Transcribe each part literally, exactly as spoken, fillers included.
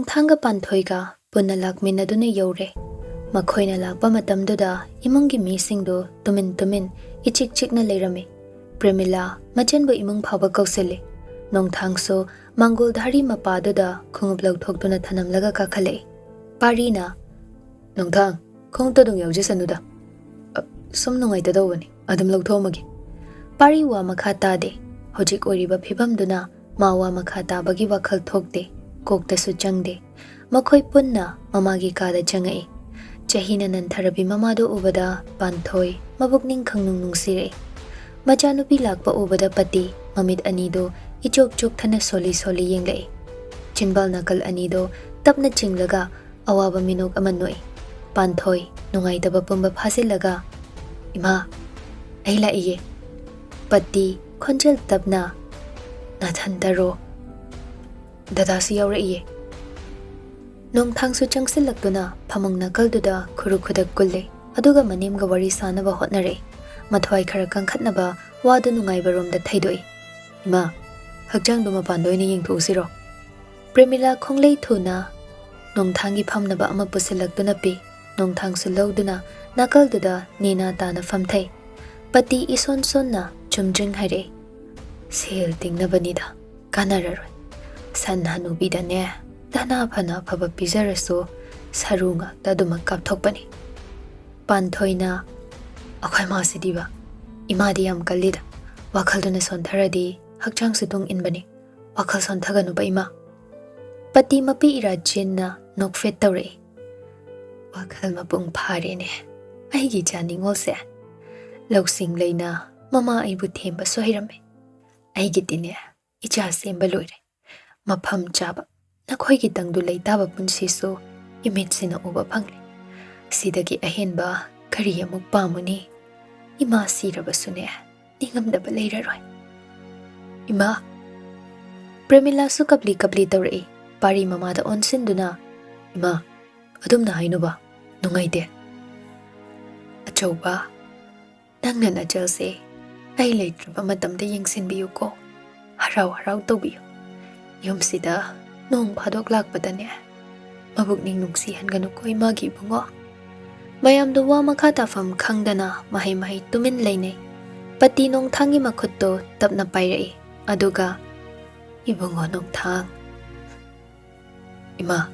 ꯅꯣꯡꯊꯥꯡꯒ ꯄꯥꯟꯊꯣꯏꯒ ꯄꯨꯟꯅ ꯂꯥꯛꯃꯤꯟꯅꯗꯨꯅ ꯌꯧꯔꯦ꯫ ꯃꯈꯣꯏꯅ ꯂꯥꯛꯄ ꯃꯇꯝꯗꯨꯗ ꯏꯃꯨꯡꯒꯤ ꯃꯤꯁꯤꯡꯗꯨ ꯇꯨꯃꯤꯟ ꯇꯨꯃꯤꯟ ꯏꯆꯤꯛ ꯆꯤꯛꯅ ꯂꯩꯔꯝꯃꯤ꯫ ꯄ꯭ꯔꯦꯃꯤꯂꯥ ꯃꯆꯟꯕꯨ ꯏꯃꯨꯡ ꯐꯥꯎꯕ ꯀꯧꯁꯤꯜꯂꯤ꯫ ꯅꯣꯡꯊꯥꯡꯁꯨ ꯃꯥꯡꯒꯣꯜ ꯙꯥꯔꯤ ꯃꯄꯥꯗꯨꯗ ꯈꯣꯡꯎꯞ ꯂꯧꯊꯣꯛꯇꯨꯅ ꯊꯅꯝꯂꯒ ꯀꯥꯈꯠꯂꯛꯏ꯫ ꯄꯥꯔꯤꯅ, "ꯅꯣꯡꯊꯥꯡ, ꯈꯣꯡꯎꯞꯇ ꯑꯗꯨꯝ ꯌꯥꯎꯖꯁꯅꯨꯗ꯫ ꯑ, ꯁꯨꯝ ꯅꯨꯡꯉꯥꯏꯇꯗꯧꯕꯅꯤ, ꯑꯗꯨꯝ ꯂꯧꯊꯣꯛꯑꯝꯃꯒꯦ꯫" ꯄꯥꯔꯤ ꯋꯥ ꯃꯈꯥ ꯇꯥꯗꯦ꯫ ꯍꯧꯖꯤꯛ ꯑꯣꯏꯔꯤꯕ ꯐꯤꯕꯝꯗꯨꯅ ꯃꯥ ꯋꯥ ꯃꯈꯥ ꯇꯥꯕꯒꯤ ꯋꯥꯈꯜ ꯊꯣꯛꯇꯦ, ꯀꯣꯛꯇꯁꯨ ꯆꯪꯗꯦ꯫ ꯃꯈꯣꯏ ꯄꯨꯟꯅ ꯃꯃꯥꯒꯤ ꯀꯥꯗ ꯆꯪꯉꯛꯏ꯫ ꯆꯍꯤꯅ ꯅꯟꯊꯔꯕꯤ ꯃꯃꯥꯗꯨ ꯎꯕꯗ ꯄꯥꯟꯊꯣꯏ ꯃꯕꯨꯛꯅꯤꯡ ꯈꯪꯅꯨꯡ ꯅꯨꯡꯁꯤꯔꯛꯏ꯫ ꯃꯆꯥꯅꯨꯄꯤ ꯂꯥꯛꯄ ꯎꯕꯗ ꯄꯇꯤ ꯃꯃꯤꯠ ꯑꯅꯤꯗꯨ ꯏꯆꯣꯛ ꯆꯣꯛꯊꯅ ꯁꯣꯜꯂꯤ ꯁꯣꯜꯂꯤ ꯌꯦꯡꯂꯛꯏ꯫ ꯆꯤꯟꯕꯥꯜ ꯅꯥꯀꯜ ꯑꯅꯤꯗꯨ ꯇꯞꯅ ꯆꯤꯡꯂꯒ ꯑꯋꯥꯕ ꯃꯤꯅꯣꯛ ꯑꯃ ꯅꯣꯛꯏ꯫ ꯄꯥꯟꯊꯣꯏ ꯅꯨꯡꯉꯥꯏꯇꯕ ꯄꯨꯝꯕ ꯐꯥꯖꯤꯜꯂꯒ, "ꯏꯃꯥ, ꯑꯩ ꯂꯥꯛꯏꯌꯦ꯫" ꯄꯇꯤ ꯈꯣꯟꯖꯦꯜ ꯇꯞꯅ, "ꯅꯊꯟꯇꯔꯣ? ꯗꯗꯥꯁꯨ ꯌꯥꯎꯔꯛꯏꯌꯦ꯫" ꯅꯣꯡꯊꯥꯡꯁꯨ ꯆꯪꯁꯤꯜꯂꯛꯇꯨꯅ ꯐꯃꯨꯡ ꯅꯥꯀꯜꯗꯨꯗ ꯈꯨꯔꯨ ꯈꯨꯗꯛ ꯀꯨꯜꯂꯦ, ꯑꯗꯨꯒ ꯃꯅꯦꯝꯒ ꯋꯥꯔꯤ ꯁꯥꯅꯕ ꯍꯣꯠꯅꯔꯦ꯫ ꯃꯊ꯭ꯋꯥꯏ ꯈꯔ ꯀꯟꯈꯠꯅꯕ ꯋꯥꯗꯨ ꯅꯨꯡꯉꯥꯏꯕꯔꯣꯝꯗ ꯊꯩꯗꯣꯛꯏ꯫ "ꯏꯃꯥ, ꯍꯛꯆꯥꯡꯗꯨ ꯃꯄꯥꯟꯗ ꯑꯣꯏꯅ ꯌꯦꯡꯊꯣꯛꯎꯁꯤꯔꯣ?" ꯄ꯭ꯔꯦꯃꯤꯂꯥ ꯈꯣꯡꯂꯩ ꯊꯨꯅ ꯅꯣꯡꯊꯥꯡꯒꯤ ꯐꯝꯅꯕ ꯑꯃ ꯄꯨꯁꯤꯜꯂꯛꯇꯨꯅ ꯄꯤ꯫ ꯅꯣꯡꯊꯥꯡꯁꯨ ꯂꯧꯗꯨꯅ ꯅꯥꯀꯜꯗꯨꯗ ꯅꯦꯅꯥ ꯇꯥꯅ ꯐꯝꯊꯩ꯫ ꯄꯇꯤ ꯏꯁꯣꯟ ꯁꯣꯟꯅ ꯆꯨꯝꯗ꯭ꯔꯤꯡ ꯍꯥꯏꯔꯛꯏ, "ꯁꯦꯜ ꯇꯤꯡꯅꯕꯅꯤꯗ, ꯀꯥꯟꯅꯔꯔꯣꯏ꯫ ꯁꯟ ꯍꯅꯨꯕꯤꯗꯅꯦ, ꯙꯅꯥ ꯐꯅ ꯑꯐꯕ ꯄꯤꯖꯔꯁꯨ ꯁꯔꯨ ꯉꯥꯛꯇ ꯑꯗꯨꯃꯛ ꯀꯥꯞꯊꯣꯛꯄꯅꯤ꯫" ꯄꯥꯟꯊꯣꯏꯅ, "ꯑꯩꯈꯣꯏ ꯃꯥꯁꯤꯗꯤꯕ, ꯏꯃꯥꯗꯤ ꯌꯥꯝ ꯀꯜꯂꯤꯗ, ꯋꯥꯈꯜꯗꯨꯅ ꯁꯣꯟꯊꯔꯗꯤ ꯍꯛꯆꯥꯡꯁꯨ ꯇꯨꯡ ꯏꯟꯕꯅꯤ꯫ ꯋꯥꯈꯜ ꯁꯣꯟꯊꯒꯅꯨꯕ ꯏꯃꯥ꯫" ꯄꯇꯤ ꯃꯄꯤ ꯏꯔꯥ ꯆꯦꯟꯅ ꯅꯣꯛꯐꯦꯠ ꯇꯧꯔꯛꯏ꯫ "ꯋꯥꯈꯜ ꯃꯄꯨꯡ ꯐꯥꯔꯦꯅꯦ ꯑꯩꯒꯤ ꯏꯆꯥ ꯅꯤꯉꯣꯜꯁꯦ꯫ ꯂꯧꯁꯤꯡ ꯂꯩꯅ ꯃꯃꯥ ꯑꯩꯕꯨ ꯊꯦꯝꯕꯁꯨ ꯍꯩꯔꯝꯃꯦ꯫ ꯑꯩꯒꯤꯗꯤꯅꯦ, ꯏꯆꯥ ꯁꯦꯝꯕ ꯂꯣꯏꯔꯦ꯫ ꯃꯐꯝ ꯆꯥꯕ ꯅꯈꯣꯏꯒꯤ ꯇꯪꯗꯨ ꯂꯩꯇꯥꯕ ꯄꯨꯟꯁꯤꯁꯨ ꯏꯃꯤꯠꯁꯤꯅ ꯎꯕ ꯐꯪꯂꯦ꯫ ꯁꯤꯗꯒꯤ ꯑꯍꯦꯟꯕ ꯀꯔꯤ ꯑꯃꯨꯛ ꯄꯥꯝꯃꯨꯅꯤ? ꯏꯃꯥ ꯁꯤꯔꯕꯁꯨꯅꯦ, ꯅꯤꯡꯉꯝꯗꯕ ꯂꯩꯔꯔꯣꯏ꯫ ꯏꯃꯥ!" ꯄ꯭ꯔꯦꯃꯤꯂꯥꯁꯨ ꯀꯞꯂꯤ ꯀꯞꯂꯤ ꯇꯧꯔꯛꯏ꯫ ꯄꯥꯔꯤ ꯃꯃꯥꯗ ꯑꯣꯟꯁꯤꯟꯗꯨꯅ, "ꯏꯃꯥ, ꯑꯗꯨꯝꯅ ꯍꯥꯏꯅꯨꯕ, ꯅꯨꯡꯉꯥꯏꯇꯦ꯫ ꯑꯆꯧꯕ, ꯅꯪꯅ ꯅꯆꯜꯁꯦ ꯑꯩ ꯂꯩꯇ꯭ꯔꯕ ꯃꯇꯝꯗ ꯌꯦꯡꯁꯤꯟꯕꯤꯌꯨꯀꯣ꯫ ꯍꯔꯥꯎ ꯍꯔꯥꯎ ꯇꯧꯕꯤꯌꯨ꯫ ꯌꯨꯝꯁꯤꯗ ꯅꯣꯡ ꯐꯥꯗꯣꯛ ꯂꯥꯛꯄꯗꯅꯦ ꯃꯕꯨꯛꯅꯤꯡ ꯅꯨꯡꯁꯤꯍꯟꯒꯅꯨꯀꯣ ꯏꯃꯥꯒꯤ ꯏꯕꯨꯡꯉꯣ꯫ ꯃꯌꯥꯝꯗꯣ ꯋꯥ ꯃꯈꯥ ꯇꯥꯐꯝ ꯈꯪꯗꯅ ꯃꯍꯩ ꯃꯍꯩ ꯇꯨꯃꯤꯟ ꯂꯩꯅꯩ꯫ ꯄꯇꯤ ꯅꯣꯡꯊꯥꯡꯒꯤ ꯃꯈꯨꯠꯇꯣ ꯇꯞꯅ ꯄꯥꯏꯔꯛꯏ꯫ ꯑꯗꯨꯒ, "ꯏꯕꯨꯡꯉꯣ ꯅꯣꯡꯊꯥꯡ, ꯏꯃꯥ,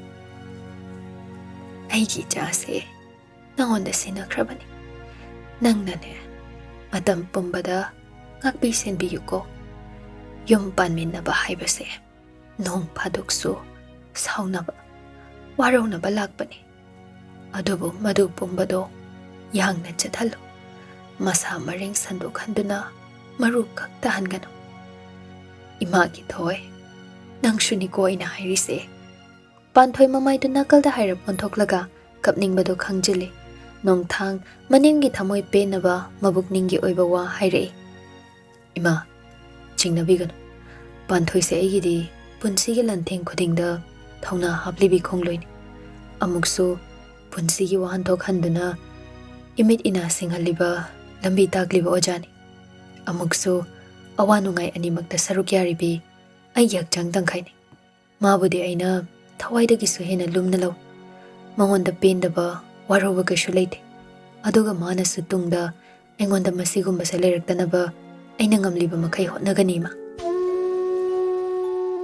ꯑꯩꯒꯤ ꯏꯆꯥꯁꯦ ꯅꯉꯣꯟꯗ ꯁꯤꯟꯅꯈ꯭ꯔꯕꯅꯤ꯫ ꯅꯪꯅꯅꯦ ꯃꯇꯝ ꯄꯨꯝꯕꯗ ꯉꯥꯛꯄꯤ ꯁꯦꯟꯕꯤꯌꯨꯀꯣ꯫ ꯌꯨꯝ ꯄꯥꯟꯃꯤꯟꯅꯕ ꯍꯥꯏꯕꯁꯦ ꯅꯣꯡ ꯐꯥꯗꯣꯛꯁꯨ ꯁꯥꯎꯅꯕ, ꯋꯥꯔꯧꯅꯕ ꯂꯥꯛꯄꯅꯤ꯫ ꯑꯗꯨꯕꯨ ꯃꯗꯨ ꯄꯨꯝꯕꯗꯣ ꯌꯥꯡꯅ ꯆꯠꯍꯜꯂꯨ꯫ ꯃꯁꯥ ꯃꯔꯦꯡ ꯁꯟꯗꯣꯛꯍꯟꯗꯨꯅ ꯃꯔꯨ ꯈꯛ ꯇꯥꯍꯟꯒꯅꯨ꯫ ꯏꯃꯥꯒꯤ ꯊꯣꯏ, ꯅꯪꯁꯨꯅꯤꯀꯣ ꯑꯩꯅ ꯍꯥꯏꯔꯤꯁꯦ꯫" ꯄꯥꯟꯊꯣꯏ ꯃꯃꯥꯏꯗꯨ ꯅꯥꯀꯜꯗ ꯍꯥꯏꯔꯞ ꯑꯣꯟꯊꯣꯛꯂꯒ ꯀꯞꯅꯤꯡꯕꯗꯨ ꯈꯪꯖꯤꯜꯂꯤ꯫ ꯅꯣꯡꯊꯥꯡ ꯃꯅꯦꯝꯒꯤ ꯊꯃꯣꯏ ꯄꯦꯟꯅꯕ ꯃꯕꯨꯛꯅꯤꯡꯒꯤ ꯑꯣꯏꯕ ꯋꯥ ꯍꯥꯏꯔꯛꯏ꯫ "ꯏꯃꯥ, ꯆꯤꯡꯅꯕꯤꯒꯅꯨ꯫ ꯄꯥꯟꯊꯣꯏꯁꯦ ꯑꯩꯒꯤꯗꯤ ꯄꯨꯟꯁꯤꯒꯤ ꯂꯥꯟꯊꯦꯡ ꯈꯨꯗꯤꯡꯗ ꯊꯧꯅꯥ ꯍꯥꯞꯂꯤꯕꯤ ꯈꯣꯡꯂꯣꯏꯅꯤ꯫ ꯑꯃꯨꯛꯁꯨ ꯄꯨꯟꯁꯤꯒꯤ ꯋꯥꯍꯟꯊꯣꯛ ꯍꯟꯗꯨꯅ ꯏꯃꯤꯠ ꯏꯅꯥ ꯁꯤꯡꯍꯜꯂꯤꯕ, ꯂꯝꯕꯤ ꯇꯥꯛꯂꯤꯕ ꯑꯣꯖꯥꯅꯤ꯫ ꯑꯃꯨꯛꯁꯨ ꯑꯋꯥ ꯅꯨꯡꯉꯥꯏ ꯑꯅꯤꯃꯛꯇ ꯁꯔꯨꯛ ꯌꯥꯔꯤꯕꯤ ꯑꯩꯒꯤ ꯍꯛꯆꯥꯡ ꯇꯪꯈꯥꯏꯅꯤ꯫ ꯃꯥꯕꯨꯗꯤ ꯑꯩꯅ ꯊꯋꯥꯏꯗꯒꯤꯁꯨ ꯍꯦꯟꯅ ꯂꯨꯝꯅ ꯂꯧ꯫ ꯃꯉꯣꯟꯗ ꯄꯦꯟꯗꯕ, ꯋꯥꯔꯧꯕ ꯀꯩꯁꯨ ꯂꯩꯇꯦ꯫ ꯑꯗꯨꯒ ꯃꯥꯅꯁꯨ ꯇꯨꯡꯗ ꯑꯩꯉꯣꯟꯗ ꯃꯁꯤꯒꯨꯝꯕꯁꯦ ꯂꯩꯔꯛꯇꯅꯕ ꯑꯩꯅ ꯉꯝꯂꯤꯕ ꯃꯈꯩ ꯍꯣꯠꯅꯒꯅꯤ, ꯏꯃꯥ꯫"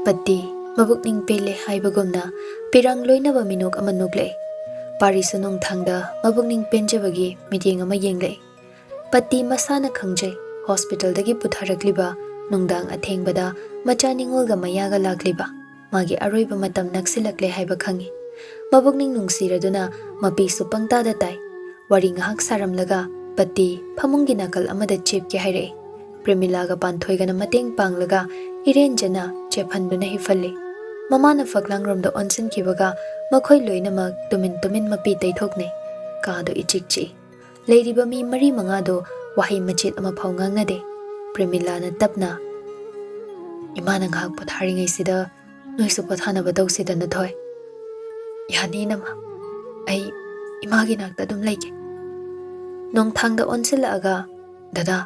ꯄꯇꯤ ꯃꯕꯨꯛꯅꯤꯡ ꯄꯦꯜꯂꯦ ꯍꯥꯏꯕꯒꯨꯝꯅ ꯄꯤꯔꯥꯡ ꯂꯣꯏꯅꯕ ꯃꯤꯅꯣꯛ ꯑꯃ ꯅꯣꯛꯂꯛꯏ꯫ ꯄꯥꯔꯤꯁꯨ ꯅꯣꯡꯊꯥꯡꯗ ꯃꯕꯨꯛꯅꯤꯡ ꯄꯦꯟꯖꯕꯒꯤ ꯃꯤꯠꯌꯦꯡ ꯑꯃ ꯌꯦꯡꯂꯛꯏ꯫ ꯄꯇꯤ ꯃꯁꯥꯅ ꯈꯪꯖꯩ, ꯍꯣꯁꯄꯤꯇꯥꯜꯗꯒꯤ ꯄꯨꯊꯔꯛꯂꯤꯕ ꯅꯨꯡꯗꯥꯡ ꯑꯊꯦꯡꯕꯗ ꯃꯆꯥ ꯅꯤꯉꯣꯜꯒ ꯃꯌꯥꯒ ꯂꯥꯛꯂꯤꯕ ꯃꯥꯒꯤ ꯑꯔꯣꯏꯕ ꯃꯇꯝ ꯅꯛꯁꯤꯜꯂꯛꯂꯦ ꯍꯥꯏꯕ ꯈꯪꯏ꯫ ꯃꯕꯨꯛꯅꯤꯡ ꯅꯨꯡꯁꯤꯔꯗꯨꯅ ꯃꯄꯤꯁꯨ ꯄꯪꯇꯥꯗ ꯇꯥꯏ꯫ ꯋꯥꯔꯤ ꯉꯥꯏꯍꯥꯛ ꯁꯥꯔꯝꯂꯒ ꯄꯇꯤ ꯐꯃꯨꯡꯒꯤ ꯅꯥꯀꯜ ꯑꯃꯗ ꯆꯦꯞꯀꯦ ꯍꯥꯏꯔꯛꯏ꯫ ꯄ꯭ꯔꯦꯃꯤꯂꯥꯒ ꯄꯥꯟꯊꯣꯏꯒꯅ ꯃꯇꯦꯡ ꯄꯥꯡꯂꯒ ꯏꯔꯦꯟꯖꯅ ꯆꯦꯞꯍꯟꯗꯨꯅ ꯍꯤꯞꯍꯜꯂꯤ꯫ ꯃꯃꯥꯅ ꯐꯛꯂꯥꯡꯔꯣꯝꯗ ꯑꯣꯟꯁꯤꯟꯈꯤꯕꯒ ꯃꯈꯣꯏ ꯂꯣꯏꯅꯃꯛ ꯇꯨꯃꯤꯟ ꯇꯨꯃꯤꯟ ꯃꯄꯤ ꯇꯩꯊꯣꯛꯅꯩ꯫ ꯀꯥꯗꯨ ꯏꯆꯤꯛ ꯆꯤꯛꯏ꯫ ꯂꯩꯔꯤꯕ ꯃꯤ ꯃꯔꯤ ꯃꯉꯥꯗꯨ ꯋꯥꯍꯩ ꯃꯆꯦꯠ ꯑꯃꯐꯥꯎ ꯉꯥꯡꯅꯗꯦ꯫ ꯄ꯭ꯔꯦꯃꯤꯂꯥꯅ ꯇꯞꯅ, "ꯏꯃꯥꯅ ꯉꯥꯏꯍꯥꯛ ꯄꯣꯊꯥꯔꯤꯉꯩꯁꯤꯗ ꯅꯣꯏꯁꯨ ꯄꯣꯊꯥꯅꯕ ꯇꯧꯁꯤꯗꯅ, ꯊꯣꯏ꯫" "ꯌꯥꯅꯤ, ꯏꯅꯝꯃ꯫ ꯑꯩ ꯏꯃꯥꯒꯤ ꯅꯥꯛꯇ ꯑꯗꯨꯝ ꯂꯩꯒꯦ꯫" ꯅꯣꯡꯊꯥꯡꯗ ꯑꯣꯟꯁꯤꯜꯂꯛꯑꯒ, "ꯗꯗꯥ,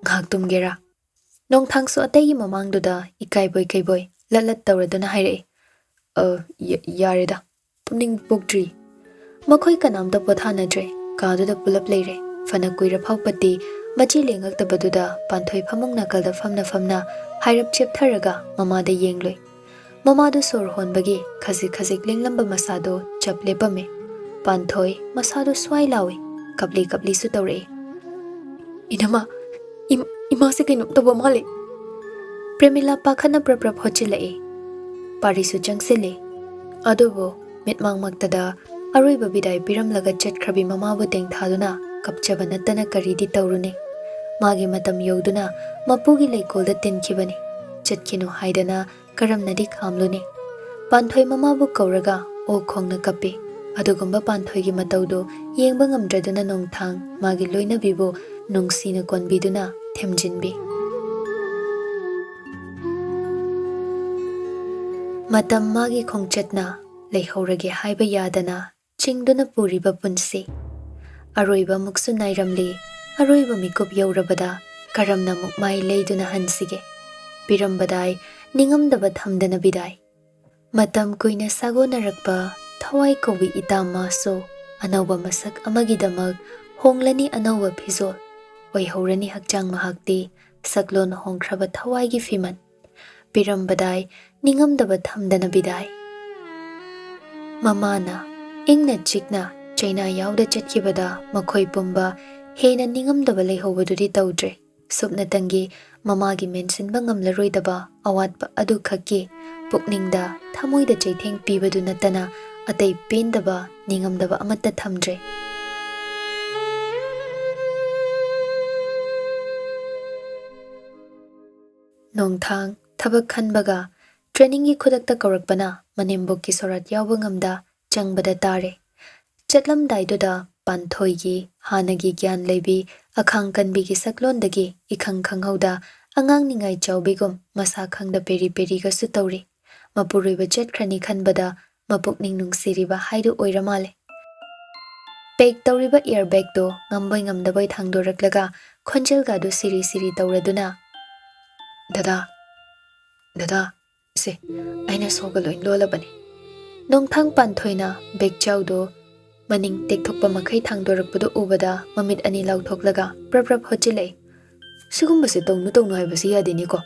ꯉꯥꯏꯍꯥꯛ ꯇꯨꯝꯒꯦꯔꯥ?" ꯅꯣꯡꯊꯥꯡꯁꯨ ꯑꯇꯩꯒꯤ ꯃꯃꯥꯡꯗꯨꯗ ꯏꯀꯥꯏꯕꯣꯏ ꯀꯩꯕꯣꯏ ꯂꯠ ꯂꯠ ꯇꯧꯔꯗꯨꯅ ꯍꯥꯏꯔꯛꯏ, "ꯑ, ꯌ-, ꯌꯥꯔꯦꯗ, ꯇꯨꯝꯅꯤꯡꯕ ꯄꯣꯛꯇ꯭ꯔꯤ꯫" ꯃꯈꯣꯏ ꯀꯅꯥꯝꯇ ꯄꯣꯊꯥꯅꯗ꯭ꯔꯦ꯫ ꯀꯥꯗꯨꯗ ꯄꯨꯂꯞ ꯂꯩꯔꯦ꯫ ꯐꯅ ꯀꯨꯏꯔ ꯐꯥꯎꯕꯗꯤ ꯃꯆꯤ ꯂꯦꯡꯉꯛꯇꯕꯗꯨꯗ ꯄꯥꯟꯊꯣꯏ ꯐꯃꯨꯡ ꯅꯥꯀꯜꯗ ꯐꯝꯅ ꯐꯝꯅ ꯍꯥꯏꯔꯞ ꯆꯦꯞꯊꯔꯒ ꯃꯃꯥꯗ ꯌꯦꯡꯂꯨꯏ꯫ ꯃꯃꯥꯗꯨ ꯁꯣꯔ ꯍꯣꯟꯕꯒꯤ ꯈꯖꯤꯛ ꯈꯖꯤꯛ ꯂꯦꯡꯂꯝꯕ ꯃꯁꯥꯗꯨ ꯆꯞ ꯂꯦꯞꯄꯝꯃꯤ꯫ ꯄꯥꯟꯊꯣꯏ ꯃꯁꯥꯗꯨ ꯁ꯭ꯋꯥꯏ ꯂꯥꯎꯏ꯫ ꯀꯞꯂꯤ ꯀꯞꯂꯤꯁꯨ ꯇꯧꯔꯛꯏ꯫ "ꯏꯅꯝꯃ, ꯏꯝ-, ꯏꯃꯥꯁꯦ ꯀꯩꯅꯣꯝ ꯇꯧꯕ ꯃꯥꯜꯂꯦ꯫" ꯄ꯭ꯔꯦꯃꯤꯂꯥ ꯄꯥꯈꯠꯅ ꯄ꯭ꯔꯞ ꯄ꯭ꯔꯞ ꯍꯣꯠꯆꯤꯜꯂꯛꯏ꯫ ꯄꯥꯔꯤꯁꯨ ꯆꯪꯁꯤꯜꯂꯤ꯫ ꯑꯗꯨꯕꯨ ꯃꯤꯠꯃꯥꯡꯃꯛꯇꯗ ꯑꯔꯣꯏꯕ ꯕꯤꯗꯥꯏ ꯄꯤꯔꯝꯂꯒ ꯆꯠꯈ꯭ꯔꯕꯤ ꯃꯃꯥꯕꯨ ꯇꯦꯡꯊꯥꯗꯨꯅ ꯀꯞꯆꯕ ꯅꯠꯇꯅ ꯀꯔꯤꯗꯤ ꯇꯧꯔꯨꯅꯤ? ꯃꯥꯒꯤ ꯃꯇꯝ ꯌꯧꯗꯨꯅ ꯃꯄꯨꯒꯤ ꯂꯩꯀꯣꯜꯗ ꯇꯤꯟꯈꯤꯕꯅꯤ꯫ ꯆꯠꯈꯤꯅꯨ ꯍꯥꯏꯗꯅ ꯀꯔꯝꯅꯗꯤ ꯈꯥꯝꯂꯨꯅꯤ? ꯄꯥꯟꯊꯣꯏ ꯃꯃꯥꯕꯨ ꯀꯧꯔꯒ ꯑꯣꯛ ꯈꯣꯡꯅ ꯀꯞꯄꯤ꯫ ꯑꯗꯨꯒꯨꯝꯕ ꯄꯥꯟꯊꯣꯏꯒꯤ ꯃꯇꯧꯗꯨ ꯌꯦꯡꯕ ꯉꯝꯗ꯭ꯔꯗꯨꯅ ꯅꯣꯡꯊꯥꯡ ꯃꯥꯒꯤ ꯂꯣꯏꯅꯕꯤꯕꯨ ꯅꯨꯡꯁꯤꯅ ꯀꯣꯟꯕꯤꯗꯨꯅ ꯊꯦꯝꯖꯤꯟꯕꯤ꯫ ꯃꯇꯝ ꯃꯥꯒꯤ ꯈꯣꯡꯆꯠꯅ ꯂꯩꯍꯧꯔꯒꯦ ꯍꯥꯏꯕ ꯌꯥꯗꯅ ꯆꯤꯡꯗꯨꯅ ꯄꯨꯔꯤꯕ ꯄꯨꯟꯁꯤ꯫ ꯑꯔꯣꯏꯕ ꯑꯃꯨꯛꯁꯨ ꯅꯥꯏꯔꯝꯂꯤ꯫ ꯑꯔꯣꯏꯕ ꯃꯤꯀꯨꯞ ꯌꯧꯔꯕꯗ ꯀꯔꯝꯅ ꯑꯃꯨꯛ ꯃꯥꯏ ꯂꯩꯗꯨꯅ ꯍꯟꯁꯤꯒꯦ? ꯄꯤꯔꯝꯕꯗꯥꯏ, ꯅꯤꯡꯉꯝꯗꯕ ꯊꯝꯗꯅ ꯕꯤꯗꯥꯏ꯫ ꯃꯇꯝ ꯀꯨꯏꯅ ꯁꯥꯒꯣꯟꯅꯔꯛꯄ ꯊꯋꯥꯏ ꯀꯧꯕꯤ ꯏꯇꯥ ꯃꯥꯁꯨ ꯑꯅꯧꯕ ꯃꯁꯛ ꯑꯃꯒꯤꯗꯃꯛ ꯍꯣꯡꯂꯅꯤ ꯑꯅꯧꯕ ꯐꯤꯖꯣꯜ꯫ ꯑꯣꯏꯍꯧꯔꯅꯤ ꯍꯛꯆꯥꯡ ꯃꯍꯥꯛꯇꯤ ꯁꯛꯂꯣꯟ ꯍꯣꯡꯈ꯭ꯔꯕ ꯊꯋꯥꯏꯒꯤ ꯐꯤꯃꯟ꯫ ꯄꯤꯔꯝꯕꯗꯥꯏ, ꯅꯤꯡꯉꯝꯗꯕ ꯊꯝꯗꯅ ꯕꯤꯗꯥꯏ꯫ ꯃꯃꯥꯅ ꯏꯪꯅ ꯆꯤꯛꯅ ꯆꯩꯅꯥ ꯌꯥꯎꯗ ꯆꯠꯈꯤꯕꯗ ꯃꯈꯣꯏ ꯄꯨꯝꯕ ꯍꯦꯟꯅ ꯅꯤꯡꯉꯝꯗꯕ ꯂꯩꯍꯧꯕꯗꯨꯗꯤ ꯇꯧꯗ꯭ꯔꯦ꯫ ꯁꯨꯞꯅꯇꯪꯒꯤ ꯃꯃꯥꯒꯤ ꯃꯦꯟꯁꯤꯟꯕ ꯉꯝꯂꯔꯣꯏꯗꯕ ꯑꯋꯥꯠꯄ ꯑꯗꯨꯈꯛꯀꯤ ꯄꯨꯛꯅꯤꯡꯗ ꯊꯃꯣꯏꯗ ꯆꯩꯊꯦꯡ ꯄꯤꯕꯗꯨ ꯅꯠꯇꯅ ꯑꯇꯩ ꯄꯦꯟꯗꯕ ꯅꯤꯡꯉꯝꯗꯕ ꯑꯃꯠꯇ ꯊꯝꯗ꯭ꯔꯦ꯫ ꯅꯣꯡꯊꯥꯡ ꯊꯕꯛ ꯈꯟꯕꯒ ꯇ꯭ꯔꯦꯅꯤꯡꯒꯤ ꯈꯨꯗꯛꯇ ꯀꯧꯔꯛꯄꯅ ꯃꯅꯦꯝꯕꯣꯛꯀꯤ ꯁꯣꯔꯥꯠ ꯌꯥꯎꯕ ꯉꯝꯗ ꯆꯪꯕꯗ ꯇꯥꯔꯦ꯫ ꯆꯠꯂꯝꯗꯥꯏꯗꯨꯗ ꯄꯥꯟꯊꯣꯏꯒꯤ ꯍꯥꯟꯅꯒꯤ ꯒ꯭ꯌꯥꯟ ꯂꯩꯕꯤ ꯑꯈꯥꯡ ꯀꯟꯕꯤꯒꯤ ꯁꯛꯂꯣꯟꯗꯒꯤ ꯏꯈꯪ ꯈꯪꯍꯧꯗ ꯑꯉꯥꯡ ꯅꯤꯡꯉꯥꯏ ꯆꯥꯎꯕꯤꯒꯨꯝ ꯃꯁꯥ ꯈꯪꯗ ꯄꯦꯔꯤ ꯄꯦꯔꯤꯒꯁꯨ ꯇꯧꯔꯤ꯫ ꯃꯄꯨꯔꯣꯏꯕ ꯆꯠꯈ꯭ꯔꯅꯤ ꯈꯟꯕꯗ ꯃꯄꯨꯛꯅꯤꯡ ꯅꯨꯡꯁꯤꯔꯤꯕ ꯍꯥꯏꯗꯨ ꯑꯣꯏꯔ ꯃꯥꯜꯂꯦ꯫ ꯄꯦꯛ ꯇꯧꯔꯤꯕ ꯏꯌꯔ ꯕꯦꯒꯇꯣ ꯉꯝꯕꯣꯏ ꯉꯝꯗꯕꯣꯏ ꯊꯥꯡꯗꯣꯔꯛꯂꯒ ꯈꯣꯟꯖꯦꯜꯒꯗꯨ ꯁꯤꯔꯤ ꯁꯤꯔꯤ ꯇꯧꯔꯗꯨꯅ, "ꯗꯗꯥ, ꯗꯗꯥ, ꯁꯦ, ꯑꯩꯅ ꯁꯣꯒ ꯂꯣꯏ ꯂꯣꯜꯂꯕꯅꯤ꯫ ꯅꯣꯡꯊꯥꯡ ꯄꯥꯟꯊꯣꯏꯅ ꯕꯦꯛ ꯆꯥꯎꯗꯣ ꯃꯅꯤꯡ ꯇꯦꯛꯊꯣꯛꯄ ꯃꯈꯩ ꯊꯥꯡꯗꯣꯔꯛꯄꯗꯨ ꯎꯕꯗ ꯃꯃꯤꯠ ꯑꯅꯤ ꯂꯥꯎꯊꯣꯛꯂꯒ ꯄ꯭ꯔꯞ ꯄ꯭ꯔꯞ ꯍꯣꯠꯆꯤꯜꯂꯛꯏ꯫ "ꯁꯤꯒꯨꯝꯕꯁꯦ ꯇꯧꯅꯨ ꯇꯧꯅꯨ ꯍꯥꯏꯕꯁꯤ ꯌꯥꯗꯦꯅꯦꯀꯣ꯫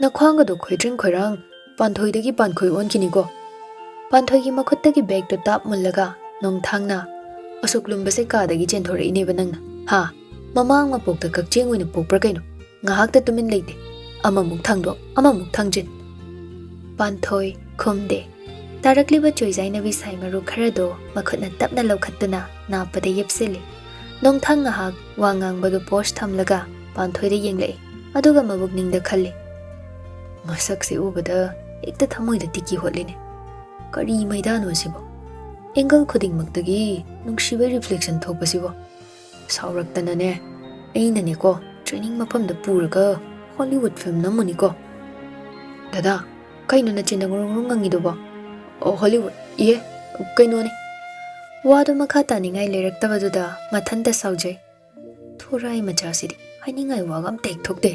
ꯅꯈ꯭ꯋꯥꯡꯒꯗꯣ ꯈꯣꯏꯗ꯭ꯔꯤꯡ ꯈꯣꯏꯔꯥꯡ ꯄꯥꯟꯊꯣꯏꯗꯒꯤ ꯄꯥꯟꯈꯣꯏ ꯑꯣꯟꯈꯤꯅꯤꯀꯣ꯫" ꯄꯥꯟꯊꯣꯏꯒꯤ ꯃꯈꯨꯠꯇꯒꯤ ꯕꯦꯒꯇꯨ ꯇꯥꯞ ꯃꯨꯜꯂꯒ ꯅꯣꯡꯊꯥꯡꯅ, "ꯑꯁꯨꯛ ꯂꯨꯝꯕꯁꯦ ꯀꯥꯗꯒꯤ ꯆꯦꯟꯊꯣꯔꯛꯏꯅꯦꯕ ꯅꯪꯅ, ꯍꯥ? ꯃꯃꯥꯡ ꯃꯄꯣꯛꯇ ꯀꯛꯆꯦꯡ ꯑꯣꯏꯅ ꯄꯣꯛꯄ꯭ꯔꯥ ꯀꯩꯅꯣ? ꯉꯥꯏꯍꯥꯛꯇ ꯇꯨꯃꯤꯟ ꯂꯩꯇꯦ꯫ ꯑꯃꯃꯨꯛ ꯊꯥꯡꯗꯣꯛ, ꯑꯃꯃꯨꯛ ꯊꯥꯡꯖꯤꯟ꯫" ꯄꯥꯟꯊꯣꯏ ꯈꯨꯝꯗꯦ꯫ ꯇꯥꯔꯛꯂꯤꯕ ꯆꯣꯏꯖꯥꯏꯅꯕꯤ ꯁꯥꯏ ꯃꯔꯨ ꯈꯔꯗꯣ ꯃꯈꯨꯠꯅ ꯇꯞꯅ ꯂꯧꯈꯠꯇꯨꯅ ꯅꯥꯞꯄꯗ ꯌꯦꯞꯁꯤꯜꯂꯤ꯫ ꯅꯣꯡꯊꯥꯡ ꯉꯥꯏꯍꯥꯛ ꯋꯥ ꯉꯥꯡꯕꯗꯨ ꯄꯣꯁ ꯊꯝꯂꯒ ꯄꯥꯟꯊꯣꯏꯗ ꯌꯦꯡꯂꯛꯏ, ꯑꯗꯨꯒ ꯃꯕꯨꯛꯅꯤꯡꯗ ꯈꯜꯂꯤ, "ꯃꯁꯛꯁꯦ ꯎꯕꯗ ꯍꯦꯛꯇ ꯊꯃꯣꯏꯗ ꯇꯤꯀꯤ ꯍꯣꯠꯂꯤꯅꯦ꯫ ꯀꯔꯤ ꯃꯩꯗꯥꯅꯣ ꯁꯤꯕꯣ? ꯑꯦꯡꯒꯜ ꯈꯨꯗꯤꯡꯃꯛꯇꯒꯤ ꯅꯨꯡꯁꯤꯕꯩ ꯔꯤꯐ꯭ꯂꯦꯛꯁꯟ ꯊꯣꯛꯄꯁꯤꯕꯣ?" ꯁꯥꯎꯔꯛꯇꯅꯅꯦ, ꯑꯩꯅꯅꯦꯀꯣ, ꯇ꯭ꯔꯦꯅꯤꯡ ꯃꯐꯝꯗ ꯄꯨꯔꯒ ꯍꯣꯂꯤꯋꯨꯗ ꯐꯤꯂꯝ ꯅꯝꯃꯨꯅꯤꯀꯣ꯫ ꯗꯗꯥ, ꯀꯩꯅꯣ ꯅꯆꯤꯟꯗ ꯉꯨꯔꯨꯡ ꯉꯨꯔꯨꯡ ꯉꯪꯉꯤꯗꯨꯕꯣ? ꯑꯣ, ꯍꯣꯂꯤꯋꯨꯗ? ꯏꯍꯦ, ꯀꯩꯅꯣꯅꯦ꯫ ꯋꯥꯗꯨ ꯃꯈꯥ ꯇꯥꯅꯤꯡꯉꯥꯏ ꯂꯩꯔꯛꯇꯕꯗꯨꯗ ꯃꯊꯟꯇ ꯁꯥꯎꯖꯩ꯫ ꯊꯣꯔꯥꯏ ꯃꯆꯥꯁꯤꯗꯤ ꯍꯥꯏꯅꯤꯡꯉꯥꯏ ꯋꯥꯒ ꯑꯝꯇ ꯍꯦꯛ ꯊꯣꯛꯇꯦ꯫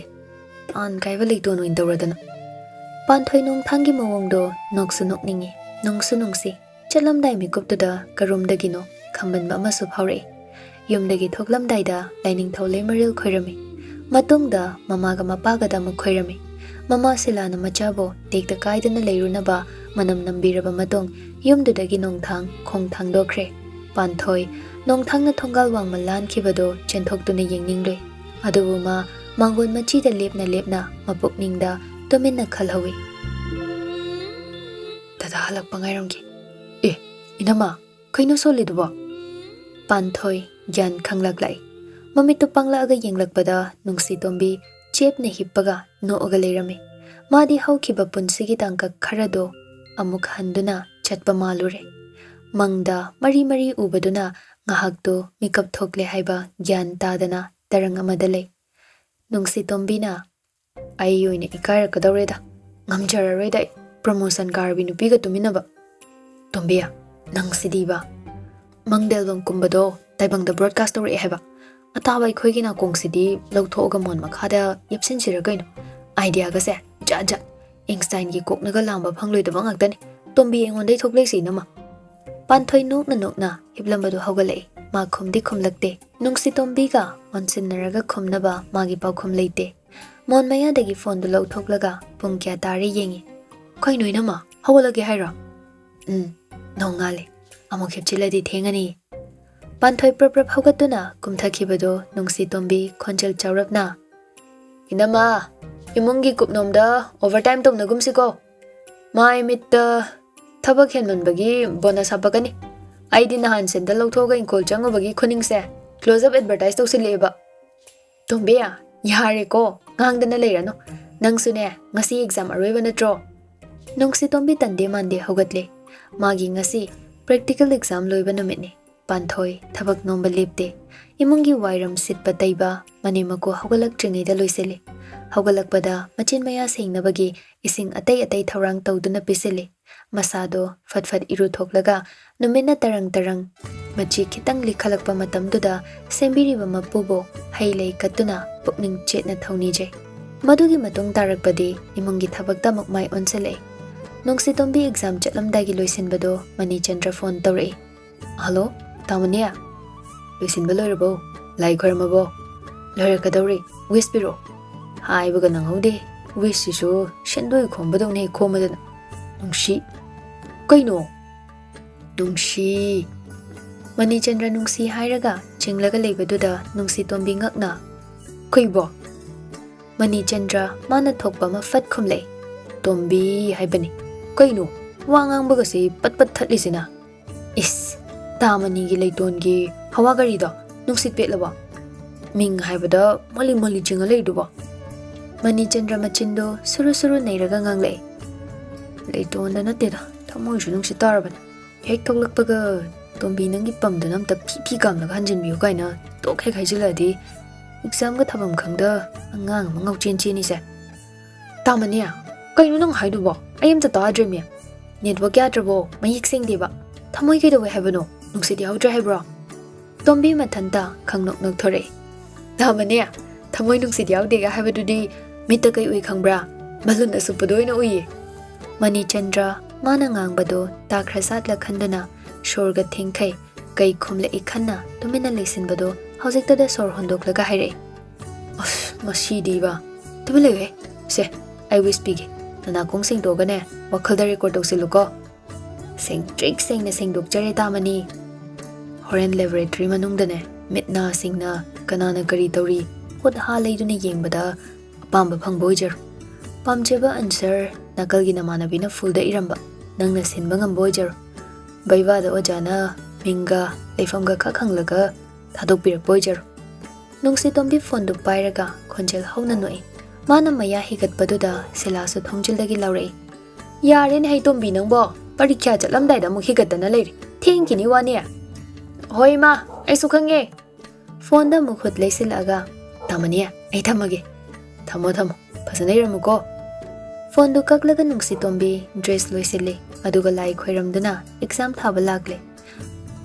ꯇꯥꯟ ꯀꯥꯏꯕ ꯂꯩꯇꯣꯟ ꯑꯣꯏꯅ ꯇꯧꯔꯗꯅ꯫ ꯄꯥꯟꯊꯣꯏ ꯅꯣꯡꯊꯥꯡꯒꯤ ꯃꯑꯣꯡꯗꯣ ꯅꯣꯛꯁꯨ ꯅꯣꯛꯅꯤꯡꯉꯤ, ꯅꯨꯡꯁꯨ ꯅꯨꯡꯁꯤ꯫ ꯆꯠꯂꯝꯗꯥꯏ ꯃꯤꯀꯨꯞꯇꯨꯗ ꯀꯔꯣꯝꯗꯒꯤꯅꯣ ꯈꯝꯕꯟꯕ ꯑꯃꯁꯨ ꯐꯥꯎꯔꯛꯏ꯫ ꯌꯨꯝꯗꯒꯤ ꯊꯣꯛꯂꯝꯗꯥꯏꯗ ꯂꯥꯏꯅꯤꯡꯊꯧ ꯂꯩꯃꯔꯦꯜ ꯈꯣꯏꯔꯝꯃꯤ꯫ ꯃꯇꯨꯡꯗ ꯃꯃꯥꯒ ꯃꯄꯥꯒꯗ ꯑꯃꯨꯛ ꯈꯣꯏꯔꯝꯃꯤ꯫ ꯃꯃꯥ ꯁꯤꯂꯥꯅ ꯃꯆꯥꯕꯨ ꯇꯦꯛꯇ ꯀꯥꯏꯗꯅ ꯂꯩꯔꯨꯅꯕ ꯃꯅꯝ ꯅꯝꯕꯤꯔꯕ ꯃꯇꯨꯡ, ꯌꯨꯝꯗꯨꯗꯒꯤ ꯅꯣꯡꯊꯥꯡ ꯈꯣꯡ ꯊꯥꯡꯗꯣꯛꯈ꯭ꯔꯦ꯫ ꯄꯥꯟꯊꯣꯏ ꯅꯣꯡꯊꯥꯡꯅ ꯊꯣꯡꯒꯥꯜ ꯋꯥꯡꯃ ꯂꯥꯟꯈꯤꯕꯗꯨ ꯆꯦꯟꯊꯣꯛꯇꯨꯅ ꯌꯦꯡꯅꯤꯡꯂꯨꯏ꯫ ꯑꯗꯨꯕꯨ ꯃꯥ ꯃꯥꯡꯒꯣꯟ ꯃꯆꯤꯗ ꯂꯦꯞꯅ ꯂꯦꯞꯅ ꯃꯄꯨꯛꯅꯤꯡꯗ ꯇꯨꯃꯤꯟꯅ ꯈꯜꯍꯧꯏ꯫ "ꯗꯗꯥ ꯍꯜꯂꯛꯄ ꯉꯥꯏꯔꯝꯒꯦ꯫ ꯑꯦ, ꯏꯅꯝꯃ, ꯀꯩꯅꯣ ꯁꯣꯜꯂꯤꯗꯨꯕꯣ?" ꯄꯥꯟꯊꯣꯏ ꯒ꯭ꯌꯥꯟ ꯈꯪꯂꯛꯂꯛꯏ꯫ ꯃꯃꯤꯠꯇꯨ ꯄꯥꯡꯂꯛꯑꯒ ꯌꯦꯡꯂꯛꯄꯗ ꯅꯨꯡꯁꯤꯇꯣꯝꯕꯤ ꯆꯦꯞꯅ ꯍꯤꯞꯄꯒ ꯅꯣꯛꯑꯒ ꯂꯩꯔꯝꯃꯤ꯫ ꯃꯥꯗꯤ ꯍꯧꯈꯤꯕ ꯄꯨꯟꯁꯤꯒꯤ ꯇꯥꯡꯀꯛ ꯈꯔꯗꯣ ꯑꯃꯨꯛ ꯍꯟꯗꯨꯅ ꯆꯠꯄ ꯃꯥꯜꯂꯨꯔꯦ꯫ ꯃꯪꯗ ꯃꯔꯤ ꯃꯔꯤ ꯎꯕꯗꯨꯅ ꯉꯥꯏꯍꯥꯛꯇꯨ ꯃꯤꯀꯞ ꯊꯣꯛꯂꯦ ꯍꯥꯏꯕ ꯒ꯭ꯌꯥꯟ ꯇꯥꯗꯅ ꯇꯔꯪ ꯑꯃꯗ ꯂꯩ꯫ ꯅꯨꯡꯁꯤꯇꯣꯝꯕꯤꯅ, "ꯑꯩ ꯑꯣꯏꯅ ꯏꯀꯥꯏꯔꯛꯀꯗꯧꯔꯦꯗ꯫ ꯉꯝꯖꯔꯔꯣꯏꯗ ꯑꯩ ꯄ꯭ꯔꯃꯣꯁꯟ ꯀꯥꯔꯕꯤ ꯅꯨꯄꯤꯒ ꯇꯨꯃꯤꯟꯅꯕ꯫ ꯇꯣꯝꯕꯤ, ꯅꯪꯁꯤꯗꯤꯕ꯫ ꯃꯪꯗ ꯑꯦꯜꯕꯝ ꯀꯨꯝꯕꯗꯣ ꯇꯥꯏꯕꯪꯗ ꯕ꯭ꯔꯣꯗꯀꯥꯁ ꯇꯧꯔꯛꯑꯦ ꯍꯥꯏꯕ꯫ ꯑꯇꯥꯕ ꯑꯩꯈꯣꯏꯒꯤ ꯅꯥꯀꯣꯡꯁꯤꯗꯤ ꯂꯧꯊꯣꯛꯑꯒ ꯃꯣꯟ ꯃꯈꯥꯗ ꯌꯦꯞꯁꯤꯟꯁꯤꯔ ꯀꯩꯅꯣ? ꯑꯥꯏꯗꯤꯌꯥꯒꯁꯦ ꯖꯥꯠ ꯖꯥꯠ꯫ ꯑꯦꯡꯁꯇꯥꯏꯟꯒꯤ ꯀꯣꯛꯅꯒ ꯂꯥꯝꯕ ꯐꯪꯂꯣꯏꯗꯕ ꯉꯥꯛꯇꯅꯤ꯫ ꯇꯣꯝꯕꯤ, ꯑꯩꯉꯣꯟꯗꯩ ꯊꯣꯛꯂꯛꯏꯁꯦ ꯏꯅꯝꯃ꯫ ꯄꯥꯟꯊꯣꯏ ꯅꯣꯛꯅ ꯅꯣꯛꯅ ꯍꯤꯞꯂꯝꯕꯗꯨ ꯍꯧꯒꯠꯂꯛꯏ꯫ ꯃꯥ ꯈꯨꯝꯗꯤ ꯈꯨꯝꯂꯛꯇꯦ꯫ ꯅꯨꯡꯁꯤ ꯇꯣꯝꯕꯤꯒ ꯑꯣꯟꯁꯤꯟꯅꯔꯒ ꯈꯨꯝꯅꯕ ꯃꯥꯒꯤ ꯄꯥꯎꯈꯨꯝ ꯂꯩꯇꯦ꯫ ꯃꯣꯟ ꯃꯌꯥꯗꯒꯤ ꯐꯣꯟꯗꯨ ꯂꯧꯊꯣꯛꯂꯒ ꯄꯨꯡ ꯀꯌꯥ ꯇꯥꯔꯦ ꯌꯦꯡꯉꯤ꯫ "ꯀꯩꯅꯣ ꯏꯅꯝꯃ, ꯍꯧꯒꯠꯂꯒꯦ ꯍꯥꯏꯔꯣ?" "ꯎꯝ, ꯅꯣꯡꯉꯥꯜꯂꯦ꯫ ꯑꯃꯨꯛ ꯍꯤꯞꯆꯤꯜꯂꯗꯤ ꯊꯦꯡꯉꯅꯤ꯫" ꯄꯥꯟꯊꯣꯏ ꯄ꯭ꯔꯞ ꯄ꯭ꯔꯞ ꯍꯧꯒꯠꯇꯨꯅ ꯀꯨꯝꯊꯈꯤꯕꯗꯨ ꯅꯨꯡꯁꯤ ꯇꯣꯝꯕꯤ ꯈꯣꯟꯖꯦꯜ ꯆꯥꯎꯔꯞꯅ, "ꯏꯅꯝꯃ, ꯏꯃꯨꯡꯒꯤ ꯀꯨꯞꯅꯣꯝꯗ ꯑꯣꯚꯔ ꯇꯥꯏꯝ ꯇꯧꯅꯒꯨꯝꯁꯤꯀꯣ꯫ ꯃꯥꯏ ꯃꯤꯠꯇ ꯊꯕꯛ ꯍꯦꯟꯃꯟꯕꯒꯤ ꯕꯣꯅꯁ ꯍꯥꯞꯄꯛꯀꯅꯤ꯫ ꯑꯩꯗꯤ ꯅꯍꯥꯟ ꯁꯦꯟꯗꯜ ꯂꯧꯊꯣꯛꯑꯒ ꯏꯪꯈꯣꯜ ꯆꯪꯉꯨꯕꯒꯤ ꯈꯨꯅꯤꯡꯁꯦ ꯀ꯭ꯂꯣꯖ ꯑꯞ ꯑꯦꯗꯚꯔꯇꯥꯏꯁ ꯇꯧꯁꯤꯜꯂꯛꯑꯦꯕ꯫" "ꯇꯣꯝꯕꯤ, ꯌꯥꯔꯦꯀꯣ, ꯉꯥꯡꯗꯅ ꯂꯩꯔꯅꯨ꯫ ꯅꯪꯁꯨꯅꯦ, ꯉꯁꯤ ꯑꯦꯛꯖꯥꯝ ꯑꯔꯣꯏꯕ ꯅꯠꯇ꯭ꯔꯣ?" ꯅꯨꯡꯁꯤ ꯇꯣꯝꯕꯤ ꯇꯟꯗꯦ ꯃꯥꯟꯗꯦ ꯍꯧꯒꯠꯂꯦ꯫ ꯃꯥꯒꯤ ꯉꯁꯤ ꯄ꯭ꯔꯦꯛꯇꯤꯀꯦꯜ ꯑꯦꯛꯖꯥꯝ ꯂꯣꯏꯕ ꯅꯨꯃꯤꯠꯅꯤ꯫ ꯄꯥꯟꯊꯣꯏ ꯊꯕꯛ ꯅꯣꯝꯕ ꯂꯦꯞꯇꯦ꯫ ꯏꯃꯨꯡꯒꯤ ꯋꯥꯏꯔꯝ ꯁꯤꯠꯄ ꯇꯩꯕ ꯃꯅꯦꯝ ꯃꯀꯨ ꯍꯧꯒꯠꯂꯛꯇ꯭ꯔꯤꯉꯩꯗ ꯂꯣꯏꯁꯤꯜꯂꯤ꯫ ꯍꯧꯒꯠꯂꯛꯄꯗ ꯃꯆꯤꯟ ꯃꯌꯥ ꯁꯦꯡꯅꯕꯒꯤ ꯏꯁꯤꯡ ꯑꯇꯩ ꯑꯇꯩ ꯊꯧꯔꯥꯡ ꯇꯧꯗꯨꯅ ꯄꯤꯁꯤꯜꯂꯤ꯫ ꯃꯁꯥꯗꯣ ꯐꯠ ꯐꯠ ꯏꯔꯨꯊꯣꯛꯂꯒ ꯅꯨꯃꯤꯠꯅ ꯇꯔꯪ ꯇꯔꯪ ꯃꯆꯤ ꯈꯤꯇꯪ ꯂꯤꯈꯠꯂꯛꯄ ꯃꯇꯝꯗꯨꯗ ꯁꯦꯝꯕꯤꯔꯤꯕ ꯃꯄꯨꯕꯣꯛ ꯍꯩ ꯂꯩ ꯀꯠꯇꯨꯅ ꯄꯨꯛꯅꯤꯡ ꯆꯦꯠꯅ ꯊꯧꯅꯤꯖꯩ꯫ ꯃꯗꯨꯒꯤ ꯃꯇꯨꯡ ꯇꯥꯔꯛꯄꯗꯤ ꯏꯃꯨꯡꯒꯤ ꯊꯕꯛꯇ ꯑꯃꯨꯛ ꯃꯥꯏ ꯑꯣꯟꯁꯤꯜꯂꯛꯏ꯫ ꯅꯨꯡꯁꯤ ꯇꯣꯝꯕꯤ ꯑꯦꯛꯖꯥꯝ ꯆꯠꯂꯝꯗꯥꯏꯒꯤ ꯂꯣꯏꯁꯤꯟꯕꯗꯣ ꯃꯅꯤꯆꯟꯗ꯭ꯔ ꯐꯣꯟ ꯇꯧꯔꯛꯏ꯫ "ꯍꯜꯂꯣ, ꯇꯥꯃꯣꯅꯦ꯫ ꯂꯣꯏꯁꯤꯟꯕ ꯂꯣꯏꯔꯕꯣ? ꯂꯥꯏ ꯈꯣꯏꯔꯝꯃꯕꯣ?" "ꯂꯣꯏꯔꯛꯀꯗꯧꯔꯦ꯫ ꯋꯤꯁ ꯄꯤꯔꯛꯑꯣ꯫" ꯍꯥꯏꯕꯒ ꯅꯪꯍꯧꯗꯦ꯫ ꯋꯤꯁꯁꯤꯁꯨ ꯁꯦꯟꯗꯣꯏ ꯈꯣꯝꯕꯗꯧꯅ ꯍꯦꯛ ꯈꯣꯝꯃꯗꯅ꯫ "ꯅꯨꯡꯁꯤ꯫" "ꯀꯩꯅꯣ?" "ꯅꯨꯡꯁꯤ꯫" ꯃꯅꯤꯆꯟꯗ꯭ꯔ ꯅꯨꯡꯁꯤ ꯍꯥꯏꯔꯒ ꯆꯤꯡꯂꯒ ꯂꯩꯕꯗꯨꯗ ꯅꯨꯡꯁꯤ ꯇꯣꯝꯕꯤ ꯉꯛꯅ, "ꯀꯩꯕꯣ?" ꯃꯅꯤꯆꯟꯗ꯭ꯔ ꯃꯥꯅ ꯊꯣꯛꯄ ꯑꯃ ꯐꯠ ꯈꯨꯝꯂꯛꯏ꯫ "ꯇꯣꯝꯕꯤ ꯍꯥꯏꯕꯅꯤ꯫ ꯀꯩꯅꯣ ꯋꯥ ꯉꯥꯡꯕꯒꯁꯤ ꯄꯠ ꯄꯠ ꯊꯠꯂꯤꯁꯤꯅ?" "ꯏꯁ, ꯇꯥꯃꯅꯤꯒꯤ ꯂꯩꯇꯣꯟꯒꯤ ꯍꯋꯥ ꯒꯥꯔꯤꯗꯣ ꯅꯨꯡꯁꯤꯠ ꯄꯦꯠꯂꯕꯣ? ꯃꯤꯡ ꯍꯥꯏꯕꯗ ꯃꯣꯂꯤ ꯃꯣꯂꯤ ꯆꯤꯡꯉ ꯂꯩꯔꯤꯗꯨꯕꯣ?" ꯃꯅꯤꯆꯟꯗ꯭ꯔ ꯃꯆꯤꯟꯗꯣ ꯁꯨꯔꯨ ꯁꯨꯔꯨ ꯅꯩꯔꯒ ꯉꯥꯡꯂꯛꯏ꯫ "ꯂꯩꯇꯣꯟꯗ ꯅꯠꯇꯦꯗ, ꯊꯃꯣꯏꯁꯨ ꯅꯨꯡꯁꯤꯠ ꯇꯥꯔꯕꯅꯤ꯫ ꯍꯦꯛ ꯊꯣꯛꯂꯛꯄꯒ ꯇꯣꯝꯕꯤ ꯅꯪꯒꯤ ꯄꯝꯗ ꯑꯝꯇ ꯐꯤ ꯐꯤ ꯀꯥꯝꯂꯒ ꯍꯟꯖꯤꯟꯕꯤꯌꯨ" ꯀꯥꯏꯅ ꯇꯣꯛ ꯍꯦꯛ ꯍꯥꯏꯖꯤꯜꯂꯛꯑꯗꯤ ꯑꯦꯛꯖꯥꯝꯒ ꯊꯥꯐꯝ ꯈꯪꯗ ꯑꯉꯥꯡ ꯑꯃ ꯉꯥꯎꯆꯦꯟ ꯆꯦꯟꯅꯤꯁꯦ꯫ "ꯇꯥꯃꯅꯤ, ꯀꯩꯅꯣ ꯅꯪ ꯍꯥꯏꯗꯨꯕꯣ? ꯑꯩ ꯑꯝꯇ ꯇꯥꯗ꯭ꯔꯦꯃꯤ꯫ ꯅꯦꯠꯋꯥꯛ ꯌꯥꯗ꯭ꯔꯕꯣ? ꯃꯌꯦꯛ ꯁꯦꯡꯗꯦꯕ꯫ ꯊꯃꯣꯏ ꯀꯩꯗꯧꯋꯦ ꯍꯥꯏꯕꯅꯣ? ꯅꯨꯡꯁꯤꯠ ꯌꯥꯎꯗ꯭ꯔꯦ ꯍꯥꯏꯕ꯭ꯔꯣ?" ꯇꯣꯝꯕꯤ ꯃꯊꯟꯇ ꯈꯪꯅꯣꯛ ꯅꯣꯛꯊꯣꯔꯛꯏ꯫ "ꯇꯥꯃꯅꯤ, ꯊꯃꯣꯏ ꯅꯨꯡꯁꯤꯠ ꯌꯥꯎꯗꯦꯒ ꯍꯥꯏꯕꯗꯨꯗꯤ ꯃꯤꯠꯇ ꯀꯩ ꯎꯏ ꯈꯪꯕ꯭ꯔꯥ? ꯕꯂꯨꯟ ꯑꯁꯨꯞꯄꯗꯣ ꯑꯣꯏꯅ ꯎꯏꯌꯦ꯫ ꯃꯅꯤꯆꯟꯗ꯭ꯔ ꯃꯥꯅ ꯉꯥꯡꯕꯗꯣ ꯇꯥꯈ꯭ꯔꯖꯥꯠꯂ ꯈꯟꯗꯨꯅ ꯁꯣꯔꯒ ꯊꯤꯡꯈꯩ, ꯀꯩ ꯈꯨꯝꯂꯛꯏ ꯈꯟꯅ ꯇꯨꯃꯤꯟꯅ ꯂꯩꯁꯤꯟꯕꯗꯣ ꯍꯧꯖꯤꯛꯇꯗ ꯁꯣꯔ ꯍꯣꯟꯗꯣꯛꯂꯒ ꯍꯥꯏꯔꯛꯏ꯫ ꯑꯁ, ꯃꯁꯤꯗꯤꯕ꯫ ꯇꯨꯃꯤꯟ ꯂꯩꯌꯨꯍꯦ꯫ ꯁꯦ, ꯑꯩ ꯋꯤꯁ ꯄꯤꯒꯦ꯫ ꯅꯅꯥꯀꯣꯡ ꯁꯦꯡꯗꯣꯛꯑꯒꯅꯦ, ꯋꯥꯈꯜꯗ ꯔꯦꯀꯣꯔꯗ ꯇꯧꯁꯤꯜꯂꯨꯀꯣ꯫ ꯁꯦꯡꯇ꯭ꯔꯤꯛ ꯁꯦꯡꯅ ꯁꯦꯡꯗꯣꯛꯆꯔꯦ ꯇꯥꯃꯅꯤ꯫ ꯍꯣꯔꯦꯟ ꯂꯦꯕꯣꯔꯦꯇꯔꯤ ꯃꯅꯨꯡꯗꯅꯦ, ꯃꯤꯠ ꯅꯥ ꯁꯤꯡꯅ ꯀꯅꯥꯅ ꯀꯔꯤ ꯇꯧꯔꯤ, ꯈꯨꯠ ꯍꯥ ꯂꯩꯗꯨꯅ ꯌꯦꯡꯕꯗ ꯑꯄꯥꯝꯕ ꯐꯪꯕ ꯑꯣꯏꯖꯔꯣ꯫ ꯄꯥꯝꯖꯕ ꯑꯟꯁꯔ ꯅꯥꯀꯜꯒꯤ ꯅꯃꯥꯟꯅꯕꯤꯅ ꯐꯨꯜꯗ ꯏꯔꯝꯕ ꯅꯪꯅ ꯁꯤꯟꯕ ꯉꯝꯕ ꯑꯣꯏꯖꯔꯣ꯫ ꯕꯩꯕꯥꯗ ꯑꯣꯖꯥꯅ ꯃꯤꯡꯒ ꯂꯩꯐꯝꯒ ꯈꯛ ꯍꯪꯂꯒ ꯊꯥꯗꯣꯛꯄꯤꯔꯛꯄ ꯑꯣꯏꯖꯔꯣ꯫ ꯅꯨꯡꯁꯤꯇꯣꯝꯕꯤ ꯐꯣꯟꯗꯨ ꯄꯥꯏꯔꯒ ꯈꯣꯟꯖꯦꯜ ꯍꯧꯅ ꯅꯣꯛꯏ꯫ ꯃꯥꯅ ꯃꯌꯥ ꯍꯤꯒꯠꯄꯗꯨꯗ ꯁꯤꯂꯥꯁꯨ ꯊꯣꯡꯖꯤꯜꯗꯒꯤ ꯂꯥꯎꯔꯛꯏ, "ꯌꯥꯔꯦꯅꯦ ꯍꯩꯇꯣꯝꯕꯤ ꯅꯪꯕꯣ, ꯄꯔꯤꯈ꯭ꯌꯥ ꯆꯠꯂꯝꯗꯥꯏꯗ ꯑꯃꯨꯛ ꯍꯤꯒꯠꯇꯅ ꯂꯩꯔꯦ꯫ ꯊꯦꯡꯈꯤꯅꯤ ꯋꯥꯅꯤ꯫" "ꯍꯣꯏ ꯏꯃꯥ, ꯑꯩꯁꯨ ꯈꯪꯉꯦ꯫" ꯐꯣꯟꯗ ꯑꯃꯨꯛ ꯈꯨꯠ ꯂꯩꯁꯤꯜꯂꯛꯑꯒ, "ꯇꯥꯃꯅꯤ, ꯑꯩ ꯊꯝꯃꯒꯦ꯫ ꯊꯝꯃꯣ ꯊꯝꯃꯣ, ꯐꯖꯅ ꯏꯔꯝꯃꯨꯀꯣ꯫" ꯐꯣꯟꯗꯨ ꯀꯛꯂꯒ ꯅꯨꯡꯁꯤꯇꯣꯝꯕꯤ ꯗ꯭ꯔꯦꯁ ꯂꯣꯏꯁꯤꯜꯂꯤ, ꯑꯗꯨꯒ ꯂꯥꯏ ꯈꯣꯏꯔꯝꯗꯨꯅ ꯑꯦꯛꯖꯥꯝ ꯊꯥꯕ ꯂꯥꯛꯂꯦ꯫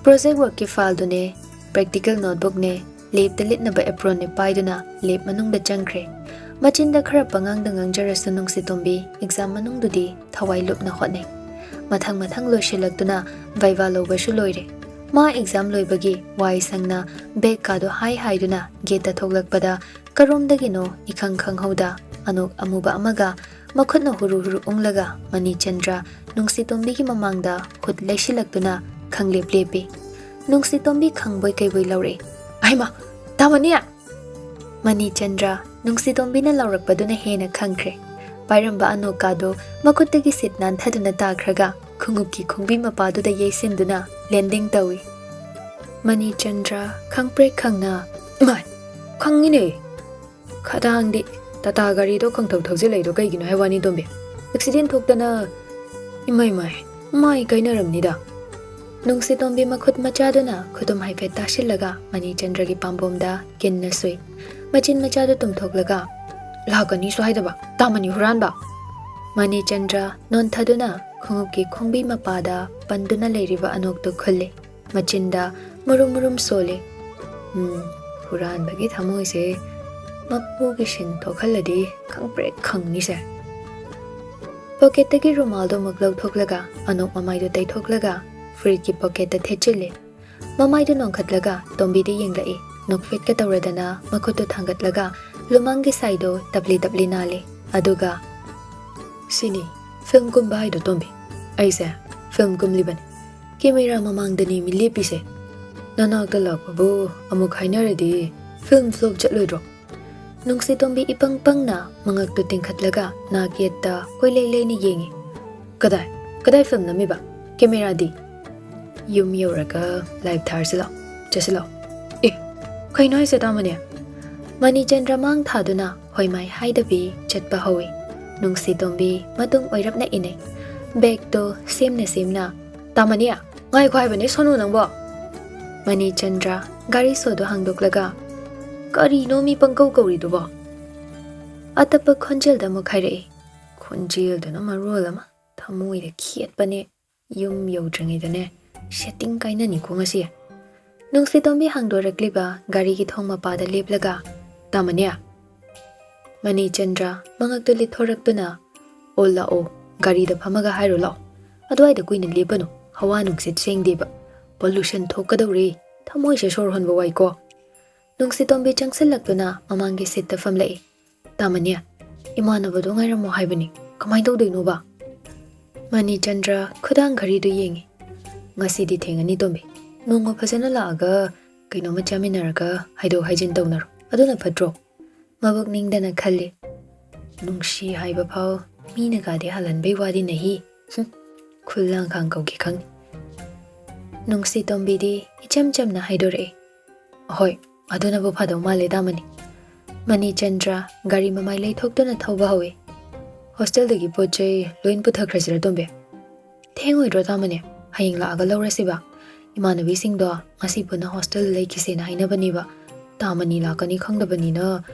ꯄ꯭ꯔꯣꯖꯦꯛ ꯋꯥꯔꯛꯀꯤ ꯐꯥꯏꯜꯗꯨꯅꯦ, ꯄ꯭ꯔꯦꯛꯇꯤꯀꯦꯜ ꯅꯣꯠꯕꯨꯛꯅꯦ, ꯂꯦꯞꯇ ꯂꯤꯠꯅꯕ ꯑꯦꯄ꯭ꯔꯣꯟꯅꯦ ꯄꯥꯏꯗꯨꯅ ꯂꯦꯞ ꯃꯅꯨꯡꯗ ꯆꯪꯈ꯭ꯔꯦ꯫ ꯃꯆꯤꯟꯗ ꯈꯔ ꯄꯉꯥꯡꯗ ꯉꯥꯡꯖꯔꯁꯨ ꯅꯨꯡꯁꯤꯇꯣꯝꯕꯤ ꯑꯦꯛꯖꯥꯝ ꯃꯅꯨꯡꯗꯨꯗꯤ ꯊꯋꯥꯏ ꯂꯨꯞꯅ ꯍꯣꯠꯅꯩ꯫ ꯃꯊꯪ ꯃꯊꯪ ꯂꯣꯏꯁꯤꯜꯂꯛꯇꯨꯅ ꯚꯩꯚꯥ ꯂꯧꯕꯁꯨ ꯂꯣꯏꯔꯦ꯫ ꯃꯥ ꯑꯦꯛꯖꯥꯝ ꯂꯣꯏꯕꯒꯤ ꯋꯥꯏ ꯁꯪꯅ ꯕꯦꯒꯀꯥꯗꯣ ꯍꯥꯏ ꯍꯥꯏꯗꯨꯅ ꯒꯦꯠꯇ ꯊꯣꯛꯂꯛꯄꯗ ꯀꯔꯣꯝꯗꯒꯤꯅꯣ ꯏꯈꯪ ꯈꯪꯍꯧꯗ ꯑꯅꯣꯛ ꯑꯃꯨꯕ ꯑꯃꯒ ꯃꯈꯨꯠꯅ ꯍꯨꯔꯨ ꯍꯨꯔꯨ ꯎꯪꯂꯒ ꯃꯅꯤꯆꯟꯗ꯭ꯔ ꯅꯨꯡꯁꯤꯇꯣꯝꯕꯤꯒꯤ ꯃꯃꯥꯡꯗ ꯈꯨꯠ ꯂꯩꯁꯤꯜꯂꯛꯇꯨꯅ ꯈꯪꯂꯦꯞ ꯂꯦꯞꯄꯤ꯫ ꯅꯨꯡꯁꯤꯇꯣꯝꯕꯤ ꯈꯪꯕꯣꯏ ꯀꯩꯕꯣꯏ ꯂꯥꯎꯔꯛꯏ, "ꯑꯩꯃꯥ, ꯇꯥꯃꯅꯤ!" ꯃꯅꯤꯆꯟꯗ꯭ꯔ ꯅꯨꯡꯁꯤꯇꯣꯝꯕꯤꯅ ꯂꯥꯎꯔꯛꯄꯗꯨꯅ ꯍꯦꯟꯅ ꯈꯪꯈ꯭ꯔꯦ꯫ ꯄꯥꯏꯔꯝꯕ ꯑꯅꯣꯛꯀꯥꯗꯣ ꯃꯈꯨꯠꯇꯒꯤ ꯁꯤꯠ ꯅꯥꯟꯊꯗꯨꯅ ꯇꯥꯈ꯭ꯔꯒ ꯈꯣꯡꯎꯞꯀꯤ ꯈꯣꯡꯕꯤ ꯃꯄꯥꯗꯨꯗ ꯌꯩꯁꯤꯟꯗꯨꯅ ꯂꯦꯟꯗꯤꯡ ꯇꯧꯏ꯫ ꯃꯅꯤꯆꯟꯗ꯭ꯔ ꯈꯪꯄ꯭ꯔꯦꯛ ꯈꯪꯅ, "ꯏꯃꯥꯏ, ꯈꯪꯉꯤꯅꯦ! ꯈꯗꯥꯡꯗꯤ ꯇꯥꯇꯥ ꯒꯥꯔꯤꯗꯣ ꯈꯪꯊꯧ ꯊꯧꯖꯤꯜꯂꯛꯏꯗꯣ ꯀꯩꯒꯤꯅꯣ ꯍꯥꯏ ꯋꯥꯅꯤ, ꯇꯣꯝꯕꯤ? ꯑꯦꯛꯁꯤꯗꯦꯟ ꯊꯣꯛꯇꯅ, ꯏꯃꯥꯏ ꯃꯥꯏ, ꯃꯥꯏ ꯀꯥꯏꯅꯔꯝꯅꯤꯗ꯫" ꯅꯨꯡꯁꯤꯇꯣꯝꯕꯤ ꯃꯈꯨꯠ ꯃꯆꯥꯗꯨꯅ ꯈꯨꯗꯨꯝ ꯍꯥꯏꯐꯦꯠ ꯇꯥꯁꯤꯜꯂꯒ ꯃꯅꯤꯆꯟꯗ꯭ꯔꯒꯤ ꯄꯥꯝꯕꯣꯝꯗ ꯀꯤꯟꯅ ꯁꯨꯏ꯫ ꯃꯆꯤꯟ ꯃꯆꯥꯗꯨ ꯇꯨꯝꯊꯣꯛꯂꯒ, "ꯂꯥꯛꯀꯅꯤꯁꯨ ꯍꯥꯏꯗꯕ, ꯇꯥꯃꯅꯤ ꯍꯨꯔꯥꯟꯕ!" ꯃꯅꯤꯆꯟꯗ꯭ꯔ ꯅꯣꯟꯊꯗꯨꯅ ꯈꯣꯡꯎꯞꯀꯤ ꯈꯣꯡꯕꯤ ꯃꯄꯥꯗ ꯄꯟꯗꯨꯅ ꯂꯩꯔꯤꯕ ꯑꯅꯣꯛꯇꯨ ꯈꯨꯜꯂꯤ꯫ ꯃꯆꯤꯟꯗ ꯃꯨꯔꯨꯝ ꯃꯨꯔꯨꯝ ꯁꯣꯜꯂꯤ꯫ "ꯎꯝ, ꯍꯨꯔꯥꯟꯕꯒꯤ ꯊꯃꯣꯏꯁꯦ ꯃꯄꯨꯒꯤ ꯁꯤꯟ ꯊꯣꯛꯍꯜꯂꯗꯤ ꯈꯪꯄ꯭ꯔꯦꯛ ꯈꯪꯅꯤꯁꯦ꯫" ꯄꯣꯀꯦꯠꯇꯒꯤ ꯔꯨꯃꯥꯜꯗꯣ ꯑꯃꯨꯛ ꯂꯧꯊꯣꯛꯂꯒ ꯑꯅꯣꯛ ꯃꯃꯥꯏꯗꯨ ꯇꯩꯊꯣꯛꯂꯒ ꯐꯨꯔꯤꯠꯀꯤ ꯄꯣꯀꯦꯠꯇ ꯊꯦꯠꯆꯤꯜꯂꯦ꯫ ꯃꯃꯥꯏꯗꯨ ꯅꯣꯟꯈꯠꯂꯒ ꯇꯣꯝꯕꯤꯗ ꯌꯦꯡꯂꯛꯏ꯫ ꯅꯣꯛꯐꯦꯠꯀ ꯇꯧꯔꯗꯅ ꯃꯈꯨꯠꯇꯨ ꯊꯥꯡꯒꯠꯂꯒ ꯂꯨꯃꯥꯡꯒꯤ ꯁꯥꯏꯗꯣ ꯇꯞꯂꯤ ꯇꯞꯂꯤ ꯅꯥꯜꯂꯦ꯫ ꯑꯗꯨꯒ, "ꯁꯤꯅꯤ ꯐꯤꯂꯝ ꯀꯨꯝꯕ ꯍꯥꯏꯗꯣ, ꯇꯣꯝꯕꯤ꯫ ꯑꯩꯁꯦ ꯐꯤꯂꯝ ꯀꯨꯝꯂꯤꯕꯅꯤ꯫ ꯀꯦꯃꯦꯔꯥ ꯃꯃꯥꯡꯗꯅꯤ ꯃꯤ ꯂꯦꯞꯄꯤꯁꯦ꯫ ꯅꯅꯥꯛꯇ ꯂꯥꯛꯄꯕꯨ ꯑꯃꯨꯛ ꯍꯥꯏꯅꯔꯗꯤ ꯐꯤꯂꯝ ꯐ꯭ꯂꯣꯞ ꯆꯠꯂꯣꯏꯗ꯭ꯔꯣ?" ꯅꯨꯡꯁꯤꯇꯣꯝꯕꯤ ꯏꯄꯪ ꯄꯪꯅ ꯃꯉꯛꯇꯨ ꯇꯤꯡꯈꯠꯂꯒ ꯅꯥꯛ ꯌꯦꯠꯇ ꯀꯣꯏꯂꯩ ꯂꯩꯅ ꯌꯦꯡꯉꯤ꯫ "ꯀꯗꯥꯏ, ꯀꯗꯥꯏ ꯐꯤꯂꯝ ꯅꯝꯃꯤꯕ? ꯀꯦꯃꯦꯔꯥꯗꯤ?" "ꯌꯨꯝ ꯌꯧꯔꯒ ꯂꯥꯏꯚ ꯊꯥꯔꯁꯤ ꯂꯥꯛꯑꯣ, ꯆꯠꯁꯤ ꯂꯥꯛꯑꯣ꯫" "ꯑꯦ, ꯀꯩꯅꯣ ꯍꯥꯏꯁꯦ, ꯇꯥꯃꯅꯤ?" ꯃꯅꯤꯆꯟꯗ꯭ꯔ ꯃꯥꯡ ꯊꯥꯗꯨꯅ ꯍꯣꯏꯃꯥꯏ ꯍꯥꯏꯗꯕꯤ ꯆꯠꯄ ꯍꯧꯏ꯫ ꯅꯨꯡꯁꯤꯇꯣꯝꯕꯤ ꯃꯇꯨꯡ ꯑꯣꯏꯔꯞꯅ ꯏꯅꯩ꯫ ꯕꯦꯒꯇꯣ ꯁꯦꯝꯅ ꯁꯦꯝꯅ, "ꯇꯥꯃꯅꯤ, ꯉꯥꯏꯈꯣ ꯍꯥꯏꯕꯅꯦ ꯁꯣꯅꯨ ꯅꯪꯕꯣ!" ꯃꯅꯤꯆꯟꯗ꯭ꯔ ꯒꯥꯔꯤ ꯁꯣꯗꯣ ꯍꯥꯡꯗꯣꯛꯂꯒ, "ꯀꯔꯤꯅꯣ ꯃꯤ ꯄꯪꯀꯧ ꯀꯧꯔꯤꯗꯨꯕꯣ?" ꯑꯇꯞꯄ ꯈꯣꯟꯖꯦꯜꯗ ꯑꯃꯨꯛ ꯍꯥꯏꯔꯛꯏ꯫ ꯈꯣꯟꯖꯦꯜꯗꯨꯅ ꯃꯔꯣꯜ ꯑꯃ ꯊꯃꯣꯏꯗ ꯈꯦꯠꯄꯅꯦ꯫ ꯌꯨꯝ ꯌꯧꯗ꯭ꯔꯤꯉꯩꯗꯅꯦ ꯁꯦꯇꯤꯡ ꯀꯥꯏꯅꯅꯤꯀꯣ ꯉꯁꯤ꯫ ꯅꯨꯡꯁꯤꯇꯣꯝꯕꯤ ꯍꯥꯡꯗꯣꯔꯛꯂꯤꯕ ꯒꯥꯔꯤꯒꯤ ꯊꯣꯡ ꯃꯄꯥꯗ ꯂꯦꯞꯂꯒ, "ꯇꯥꯃꯅꯤ?" ꯃꯅꯤꯆꯟꯗ꯭ꯔ ꯃꯉꯛꯇꯨ ꯂꯤꯠꯊꯣꯔꯛꯇꯨꯅ, "ꯑꯣ ꯂꯥꯛꯑꯣ, ꯒꯥꯔꯤꯗ ꯐꯝꯃꯒ ꯍꯥꯏꯔꯣ ꯂꯥꯛꯑꯣ꯫ ꯑꯗꯨꯋꯥꯏꯗ ꯀꯨꯏꯅ ꯂꯦꯞꯄꯅꯨ, ꯍꯋꯥ ꯅꯨꯡꯁꯤꯠ ꯁꯦꯡꯗꯦꯕ, ꯄꯣꯂꯨꯁꯟ ꯊꯣꯛꯀꯗꯧꯔꯦ, ꯊꯃꯣꯏꯁꯦ ꯁꯣꯔ ꯍꯣꯟꯕ ꯋꯥꯏꯀꯣ꯫" ꯅꯨꯡꯁꯤꯇꯣꯝꯕꯤ ꯆꯪꯁꯤꯜꯂꯛꯇꯨꯅ ꯃꯃꯥꯡꯒꯤ ꯁꯤꯠꯇ ꯐꯝꯂꯛꯏ꯫ "ꯇꯥꯃꯅꯤ, ꯏꯃꯥꯟꯅꯕꯗꯣ ꯉꯥꯏꯔꯝꯃꯣ ꯍꯥꯏꯕꯅꯤ, ꯀꯃꯥꯏꯅ ꯇꯧꯗꯣꯏꯅꯣꯕ?" ꯃꯅꯤꯆꯟꯗ꯭ꯔ ꯈꯨꯗꯥꯡ ꯘꯔꯤꯗꯨ ꯌꯦꯡꯉꯤ꯫ "ꯉꯁꯤꯗꯤ ꯊꯦꯡꯉꯅꯤ ꯇꯣꯝꯕꯤ, ꯅꯣꯡꯃ ꯐꯖꯅ ꯂꯥꯛꯑꯒ ꯀꯩꯅꯣꯝꯃ ꯆꯥꯃꯤꯟꯅꯔꯒ ꯍꯥꯏꯗꯣꯛ ꯍꯥꯏꯖꯤꯟ ꯇꯧꯅꯔꯣ, ꯑꯗꯨꯅ ꯐꯠꯇ꯭ꯔꯣ?" ꯃꯕꯨꯛ ꯅꯤꯡꯗꯅ ꯈꯜꯂꯤ꯫ "ꯅꯨꯡꯁꯤ ꯍꯥꯏꯕ ꯐꯥꯎ ꯃꯤꯅꯒꯗꯤ ꯍꯥꯜꯍꯟꯕꯩ ꯋꯥꯗꯤ ꯅꯍꯤ꯫ ꯍꯨꯝ, ꯈꯨꯜ ꯂꯥꯡꯈꯥꯡ ꯀꯧꯒꯦ ꯈꯪꯅꯤ꯫" ꯅꯨꯡꯁꯤꯇꯣꯝꯕꯤꯗꯤ ꯏꯆꯝ ꯆꯝꯅ ꯍꯥꯏꯗꯣꯔꯛꯏ꯫ "ꯍꯣꯏ, ꯑꯗꯨꯅꯕꯨ ꯐꯗꯧ ꯃꯥꯜꯂꯦ ꯇꯥꯃꯅꯤ꯫" ꯃꯅꯤꯆꯟꯗ꯭ꯔ ꯒꯥꯔꯤ ꯃꯃꯥꯏ ꯂꯩꯊꯣꯛꯇꯨꯅ ꯊꯧꯕ ꯍꯧꯏ꯫ "ꯍꯣꯁꯇꯦꯜꯗꯒꯤ ꯄꯣꯠ ꯆꯩ ꯂꯣꯏ ꯄꯨꯊꯈ꯭ꯔꯁꯤꯔ ꯇꯣꯝꯕꯤ?" "ꯊꯦꯡꯉꯣꯏꯗ꯭ꯔꯣ ꯇꯥꯃꯅꯤ? ꯍꯌꯦꯡ ꯂꯥꯛꯑꯒ ꯂꯧꯔꯁꯤꯕ? ꯏꯃꯥꯟꯅꯕꯤꯁꯤꯡꯗꯣ ꯉꯁꯤ ꯄꯨꯟꯅ ꯍꯣꯁꯇꯦꯜꯗ ꯂꯩꯈꯤꯁꯦꯅ ꯍꯥꯏꯅꯕꯅꯦꯕ꯫ ꯇꯥꯃꯅꯤ ꯂꯥꯛꯀꯅꯤ ꯈꯪꯗꯕꯅꯤꯅ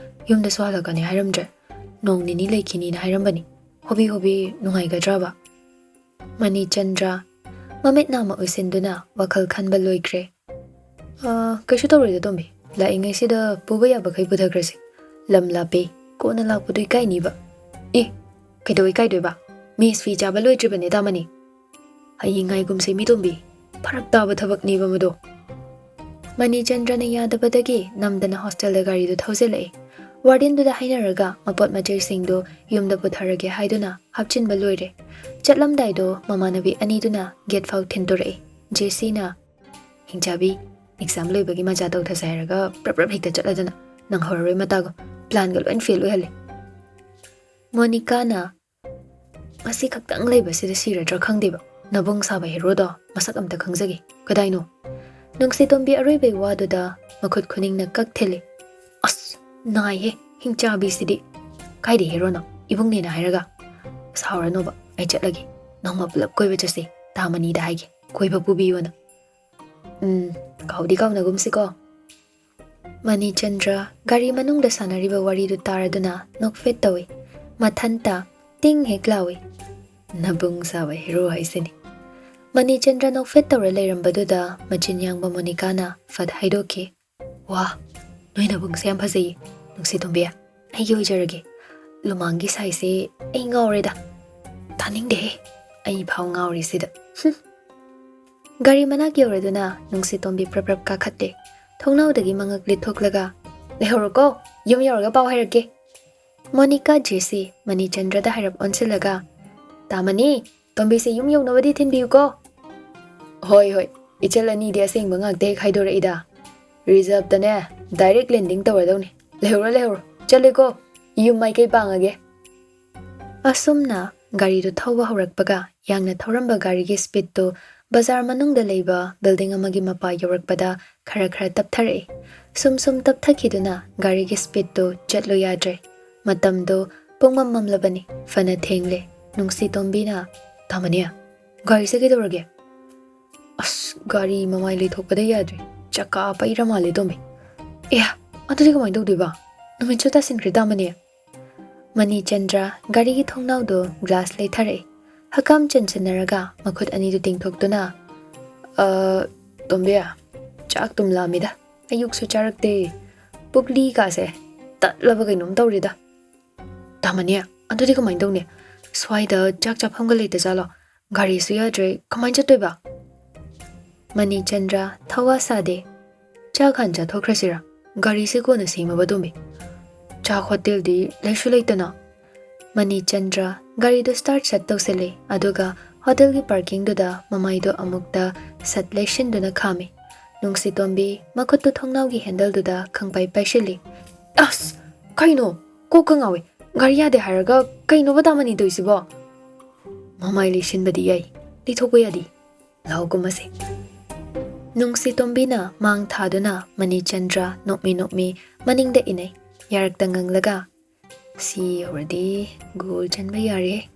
ꯌꯨꯝꯗꯁꯨ ꯍꯜꯂꯛꯀꯅꯤ ꯍꯥꯏꯔꯝꯗ꯭ꯔꯦ꯫ ꯅꯣꯡ ꯅꯤꯅꯤ ꯂꯩꯈꯤꯅꯤꯅ ꯍꯥꯏꯔꯝꯕꯅꯤ꯫ Hobby hobby ꯅꯨꯡꯉꯥꯏꯒꯗ꯭ꯔꯕ?" ꯃꯅꯤꯆꯟꯗ꯭ꯔ ꯃꯃꯤꯠ ꯅꯥꯃ ꯎꯏꯁꯤꯟꯗꯨꯅ ꯋꯥꯈꯜ ꯈꯟꯕ ꯂꯣꯏꯈ꯭ꯔꯦ꯫ "ꯑ, ꯀꯩꯁꯨ ꯇꯧꯔꯣꯏꯗ ꯇꯣꯝꯕꯤ꯫ ꯂꯥꯛꯏꯉꯩꯁꯤꯗ ꯄꯨꯕ ꯌꯥꯕꯈꯩ ꯄꯨꯊꯈ꯭ꯔꯁꯤ꯫ ꯂꯝ ꯂꯥꯞꯄꯦ, ꯀꯣꯟꯅ ꯂꯥꯛꯄꯗꯣ ꯏꯀꯥꯏꯅꯤꯕ꯫" "ꯑꯦ, ꯀꯩꯗꯧ ꯏꯀꯥꯏꯗꯣꯏꯕ? ꯃꯦꯁ ꯐꯤ ꯆꯥꯕ ꯂꯣꯏꯗ꯭ꯔꯤꯕꯅꯦ ꯇꯥꯃꯅꯤ꯫ ꯍꯌꯦꯡ ꯉꯥꯏꯒꯨꯝꯁꯦ ꯃꯤꯇꯣꯝꯕꯤ, ꯐꯔꯛ ꯇꯥꯕ ꯊꯕꯛꯅꯦꯕ ꯃꯗꯣ꯫ ꯃꯅꯤꯆꯟꯗ꯭ꯔꯅ ꯌꯥꯗꯕꯗꯒꯤ ꯅꯝꯗꯅ ꯍꯣꯁꯇꯦꯜꯗ ꯒꯥꯔꯤꯗꯨ ꯊꯧꯖꯤꯜꯂꯛꯏ꯫ ꯋꯥꯔꯗꯦꯟꯗꯨꯗ ꯍꯥꯏꯅꯔꯒ ꯃꯄꯣꯠ ꯃꯆꯩꯁꯤꯡꯗꯨ ꯌꯨꯝꯗ ꯄꯨꯊꯔꯒꯦ ꯍꯥꯏꯗꯨꯅ ꯍꯥꯞꯆꯤꯟꯕ ꯂꯣꯏꯔꯦ꯫ ꯆꯠꯂꯝꯗꯥꯏꯗꯣ ꯃꯃꯥꯟꯅꯕꯤ ꯑꯅꯤꯗꯨꯅ ꯒꯦꯠ ꯐꯥꯎ ꯊꯤꯟꯗꯣꯔꯛꯏ꯫ ꯖꯦꯁꯤꯅ, "ꯍꯤꯡꯆꯥꯕꯤ, ꯑꯦꯛꯖꯥꯝ ꯂꯣꯏꯕꯒꯤ ꯃꯖꯥ ꯇꯧꯊꯁꯦ ꯍꯥꯏꯔꯒ ꯄ꯭ꯔꯞ ꯄ꯭ꯔꯞ ꯍꯦꯛꯇ ꯆꯠꯂꯗꯅ ꯅꯪꯍꯧꯔꯔꯣꯏ ꯃꯇꯥꯒꯨꯝ꯫ ꯄ꯭ꯂꯥꯟꯒ ꯂꯣꯏ ꯐꯦꯜ ꯑꯣꯏꯍꯜꯂꯦ꯫" ꯃꯣꯅꯤꯀꯥꯅ, "ꯃꯁꯤ ꯈꯛꯇꯪ ꯂꯩꯕꯁꯤꯗ ꯁꯤꯔꯗ꯭ꯔꯥ ꯈꯪꯗꯦꯕ꯫ ꯅꯕꯨꯡ ꯁꯥꯕ ꯍꯦꯔꯣꯗꯣ ꯃꯁꯛ ꯑꯝꯇ ꯈꯪꯖꯒꯦ꯫ ꯀꯗꯥꯏꯅꯣ?" ꯅꯨꯡꯁꯤꯇꯣꯝꯕꯤ ꯑꯔꯣꯏꯕꯩ ꯋꯥꯗꯨꯗ ꯃꯈꯨꯠ ꯈꯨꯅꯤꯡꯅ ꯀꯛ ꯊꯤꯜꯂꯤ꯫ "ꯑꯁ, ꯅꯥꯏꯍꯦ, ꯍꯤꯡꯆꯥꯕꯤꯁꯤꯗꯤ꯫ ꯀꯥꯏꯗ ꯍꯦꯔꯣꯅꯣ? ꯏꯕꯨꯡꯅꯦꯅ ꯍꯥꯏꯔꯒ?" "ꯁꯥꯎꯔꯅꯣꯕ, ꯑꯩ ꯆꯠꯂꯒꯦ꯫ ꯅꯣꯡꯃ ꯄꯨꯂꯞ ꯀꯣꯏꯕ ꯆꯠꯁꯤ꯫ ꯇꯥꯃꯅꯤꯗ ꯍꯥꯏꯒꯦ, ꯀꯣꯏꯕ ꯄꯨꯕꯤꯌꯣꯅ꯫" "ꯎꯝ, ꯀꯥꯎꯗꯤ ꯀꯥꯎꯅꯒꯨꯝꯁꯤꯀꯣ꯫" ꯃꯅꯤꯆꯟꯗ꯭ꯔ ꯒꯥꯔꯤ ꯃꯅꯨꯡꯗ ꯁꯥꯟꯅꯔꯤꯕ ꯋꯥꯔꯤꯗꯨ ꯇꯥꯔꯗꯨꯅ ꯅꯣꯛꯐꯦꯠ ꯇꯧꯏ꯫ ꯃꯊꯟꯇ ꯇꯤꯡ ꯍꯦꯛ ꯂꯥꯎꯏ꯫ "ꯅꯕꯨꯡ ꯁꯥꯕ ꯍꯦꯔꯣ ꯍꯥꯏꯁꯤꯅꯤ꯫" ꯃꯅꯤꯆꯟꯗ꯭ꯔ ꯅꯣꯛꯐꯦꯠ ꯇꯧꯔ ꯂꯩꯔꯝꯕꯗꯨꯗ ꯃꯆꯤꯟ ꯌꯥꯡꯕ ꯃꯣꯅꯤꯀꯥꯅ ꯐꯠ ꯍꯥꯏꯗꯣꯛꯈꯤ, "ꯋꯥ, ꯅꯣꯏ ꯅꯕꯨꯡꯁꯦ ꯌꯥꯝ ꯐꯖꯩꯌꯦ, ꯅꯨꯡꯁꯤꯇꯣꯝꯕꯤ꯫ ꯑꯩꯒꯤ ꯑꯣꯏꯖꯔꯒꯦ꯫ ꯂꯨꯃꯥꯡꯒꯤ ꯁꯥꯏꯁꯦ ꯑꯩ ꯉꯥꯎꯔꯦꯗ꯫" "ꯇꯥꯅꯤꯡꯗꯦꯍꯦ, ꯑꯩ ꯐꯥꯎ ꯉꯥꯎꯔꯤꯁꯤꯗ꯫" ꯍꯨꯝ꯫ ꯒꯥꯔꯤ ꯃꯅꯥꯛ ꯌꯧꯔꯗꯨꯅ ꯅꯨꯡꯁꯤꯇꯣꯝꯕꯤ ꯄ꯭ꯔꯞ ꯄ꯭ꯔꯞ ꯀꯥꯈꯠꯂꯦ꯫ ꯊꯣꯡꯅꯥꯎꯗꯒꯤ ꯃꯉꯛ ꯂꯤꯠꯊꯣꯛꯂꯒ, "ꯂꯩꯍꯧꯔꯣꯀꯣ, ꯌꯨꯝ ꯌꯧꯔꯒ ꯄꯥꯎ ꯍꯥꯏꯔꯛꯀꯦ꯫" ꯃꯣꯅꯤꯀꯥ, ꯖꯦꯁꯤ, ꯃꯅꯤꯆꯟꯗ꯭ꯔꯗ ꯍꯥꯏꯔꯞ ꯑꯣꯟꯁꯤꯜꯂꯒ, "ꯇꯥꯃꯅꯤ, ꯇꯣꯝꯕꯤꯁꯦ ꯌꯨꯝ ꯌꯧꯅꯕꯗꯤ ꯊꯤꯟꯕꯤꯌꯨꯀꯣ꯫" "ꯍꯣꯏ, ꯍꯣꯏ, ꯏꯆꯜ ꯑꯅꯤꯗꯤ ꯑꯁꯦꯡꯕ ꯉꯥꯛꯇ ꯍꯦꯛ ꯍꯥꯏꯗꯣꯔꯛꯏꯗ꯫ ꯔꯤꯖꯥꯕꯇꯅꯦ, ꯗꯥꯏꯔꯦꯛ ꯂꯦꯟꯗꯤꯡ ꯇꯧꯔꯗꯧꯅꯤ꯫ ꯂꯩꯍꯧꯔꯣ, ꯂꯩꯍꯧꯔꯣ, ꯆꯠꯂꯦꯀꯣ, ꯌꯨꯝ ꯃꯥꯏꯀꯩ ꯄꯥꯡꯉꯒꯦ꯫" ꯑꯁꯨꯝꯅ ꯒꯥꯔꯤꯗꯨ ꯊꯧꯕ ꯍꯧꯔꯛꯄꯒ ꯌꯥꯡꯅ ꯊꯧꯔꯝꯕ ꯒꯥꯔꯤꯒꯤ ꯁ꯭ꯄꯤꯗꯇꯨ ꯕꯖꯥꯔ ꯃꯅꯨꯡꯗ ꯂꯩꯕ ꯕꯤꯜꯗꯤꯡ ꯑꯃꯒꯤ ꯃꯄꯥ ꯌꯧꯔꯛꯄꯗ ꯈꯔ ꯈꯔ ꯇꯞꯊꯔꯛꯏ꯫ ꯁꯨꯝ ꯁꯨꯝ ꯇꯞꯊꯈꯤꯗꯨꯅ ꯒꯥꯔꯤꯒꯤ ꯁ꯭ꯄꯤꯗꯇꯨ ꯆꯠꯂꯨ ꯌꯥꯗ꯭ꯔꯦ꯫ ꯃꯇꯝꯗꯨ ꯄꯨꯡꯃꯝ ꯃꯝꯂꯕꯅꯤ, ꯐꯅ ꯊꯦꯡꯂꯦ꯫ ꯅꯨꯡꯁꯤꯇꯣꯝꯕꯤꯅ, "ꯇꯥꯃꯅꯤ, ꯒꯥꯔꯤꯁꯦ ꯀꯩꯗꯧꯔꯒꯦ?" "ꯑꯁ, ꯒꯥꯔꯤ ꯃꯃꯥꯏ ꯂꯩꯊꯣꯛꯄꯗ ꯌꯥꯗ꯭ꯔꯦ, ꯆꯀꯥ ꯄꯩꯔ ꯃꯥꯜꯂꯦ ꯇꯣꯝꯕꯤ꯫" "ꯑꯦ, ꯑꯗꯨꯗꯤ ꯀꯃꯥꯏꯅ ꯇꯧꯗꯣꯏꯕ? ꯅꯨꯃꯤꯠꯁꯨ ꯇꯥꯁꯤꯟꯈ꯭ꯔꯦ ꯇꯥꯃꯅꯤ꯫" ꯃꯅꯤꯆꯟꯗ꯭ꯔ ꯒꯥꯔꯤꯒꯤ ꯊꯣꯡꯅꯥꯎꯗꯨ ꯒ꯭ꯂꯥꯁ ꯂꯩꯊꯔꯛꯏ꯫ ꯍꯀꯥꯝ ꯆꯟꯁꯤꯟꯅꯔꯒ ꯃꯈꯨꯠ ꯑꯅꯤꯗꯨ ꯇꯤꯡꯊꯣꯛꯇꯨꯅ, "ꯑ, ꯇꯣꯝꯕꯤ, ꯆꯥꯛ ꯇꯨꯝ ꯂꯥꯝꯃꯤꯗ, ꯑꯌꯨꯛꯁꯨ ꯆꯥꯔꯛꯇꯦ꯫ ꯄꯨꯛꯂꯤꯒꯥꯁꯦ ꯇꯠꯂꯕ ꯀꯩꯅꯣꯝ ꯇꯧꯔꯦꯗ꯫" "ꯇꯥꯃꯅꯤ, ꯑꯗꯨꯗꯤ ꯀꯃꯥꯏꯅ ꯇꯧꯅꯤ? ꯁ꯭ꯋꯥꯏꯗ ꯆꯥꯛ ꯆꯥꯐꯝꯒ ꯂꯩꯇꯖꯥꯠꯂꯣ? ꯒꯥꯔꯤꯁꯨ ꯌꯥꯗ꯭ꯔꯦ, ꯀꯃꯥꯏꯅ ꯆꯠꯇꯣꯏꯕ? ꯃꯅꯤꯆꯟꯗ꯭ꯔ ꯊꯋꯥ ꯁꯥꯗꯦ꯫ ꯆꯥꯛ ꯍꯥꯟꯅ ꯆꯥꯊꯣꯛꯈ꯭ꯔꯁꯤꯔꯥ? ꯒꯥꯔꯤꯁꯤ ꯀꯣꯟꯅ ꯁꯦꯝꯃꯕ ꯑꯗꯨꯝꯕꯤ꯫ ꯆꯥꯛ ꯍꯣꯇꯦꯜꯗꯤ ꯂꯩꯁꯨ ꯂꯩꯇꯅ꯫ ꯃꯅꯤꯆꯟꯗ꯭ꯔ ꯒꯥꯔꯤꯗꯨ start ꯁꯠ ꯇꯧꯁꯤꯜꯂꯦ, ꯑꯗꯨꯒ ꯍꯣꯇꯦꯜꯒꯤ parking ꯗꯨꯗ ꯃꯃꯥꯏꯗꯣ ꯑꯃꯨꯛꯇ ꯁꯠ ꯂꯩꯁꯤꯟꯗꯨꯅ ꯈꯥꯝꯃꯤ꯫ ꯅꯨꯡꯁꯤꯇꯣꯝꯕꯤ ꯃꯈꯨꯠꯇꯨ ꯊꯣꯡꯅꯥꯎꯒꯤ handle ꯗꯨꯗ ꯈꯪꯄꯥꯏ ꯄꯥꯏꯁꯤꯜꯂꯤ꯫ ꯑꯁ! ꯀꯩꯅꯣ? ꯀꯣꯛꯀ ꯉꯥꯎꯏ꯫ ꯒꯥꯔꯤ ꯌꯥꯗꯦ ꯍꯥꯏꯔꯒ ꯀꯩꯅꯣꯕ ꯗꯥꯃꯅꯤ ꯇꯧꯏꯁꯤꯕꯣ? ꯃꯃꯥꯏ ꯂꯤꯁꯤꯟꯕꯗꯤ ꯌꯥꯏ, ꯂꯤꯊꯣꯛꯄ ꯌꯥꯗꯦ꯫ ꯂꯥꯎ ꯀꯨꯝꯃꯁꯦ꯫ ꯅꯨꯡꯁꯤꯇꯣꯝꯕꯤꯅ ꯃꯥꯡ ꯊꯥꯗꯨꯅ ꯃꯅꯤꯆꯟꯗ꯭ꯔ ꯅꯣꯛꯃꯤ ꯅꯣꯛꯃꯤ ꯃꯅꯤꯡꯗ ꯏꯅꯩ꯫ ꯌꯥꯔꯛꯇ ꯉꯪꯂꯒ, "ꯁꯤ ꯌꯧꯔꯗꯤ goal ꯆꯟꯕ ꯌꯥꯔꯦ"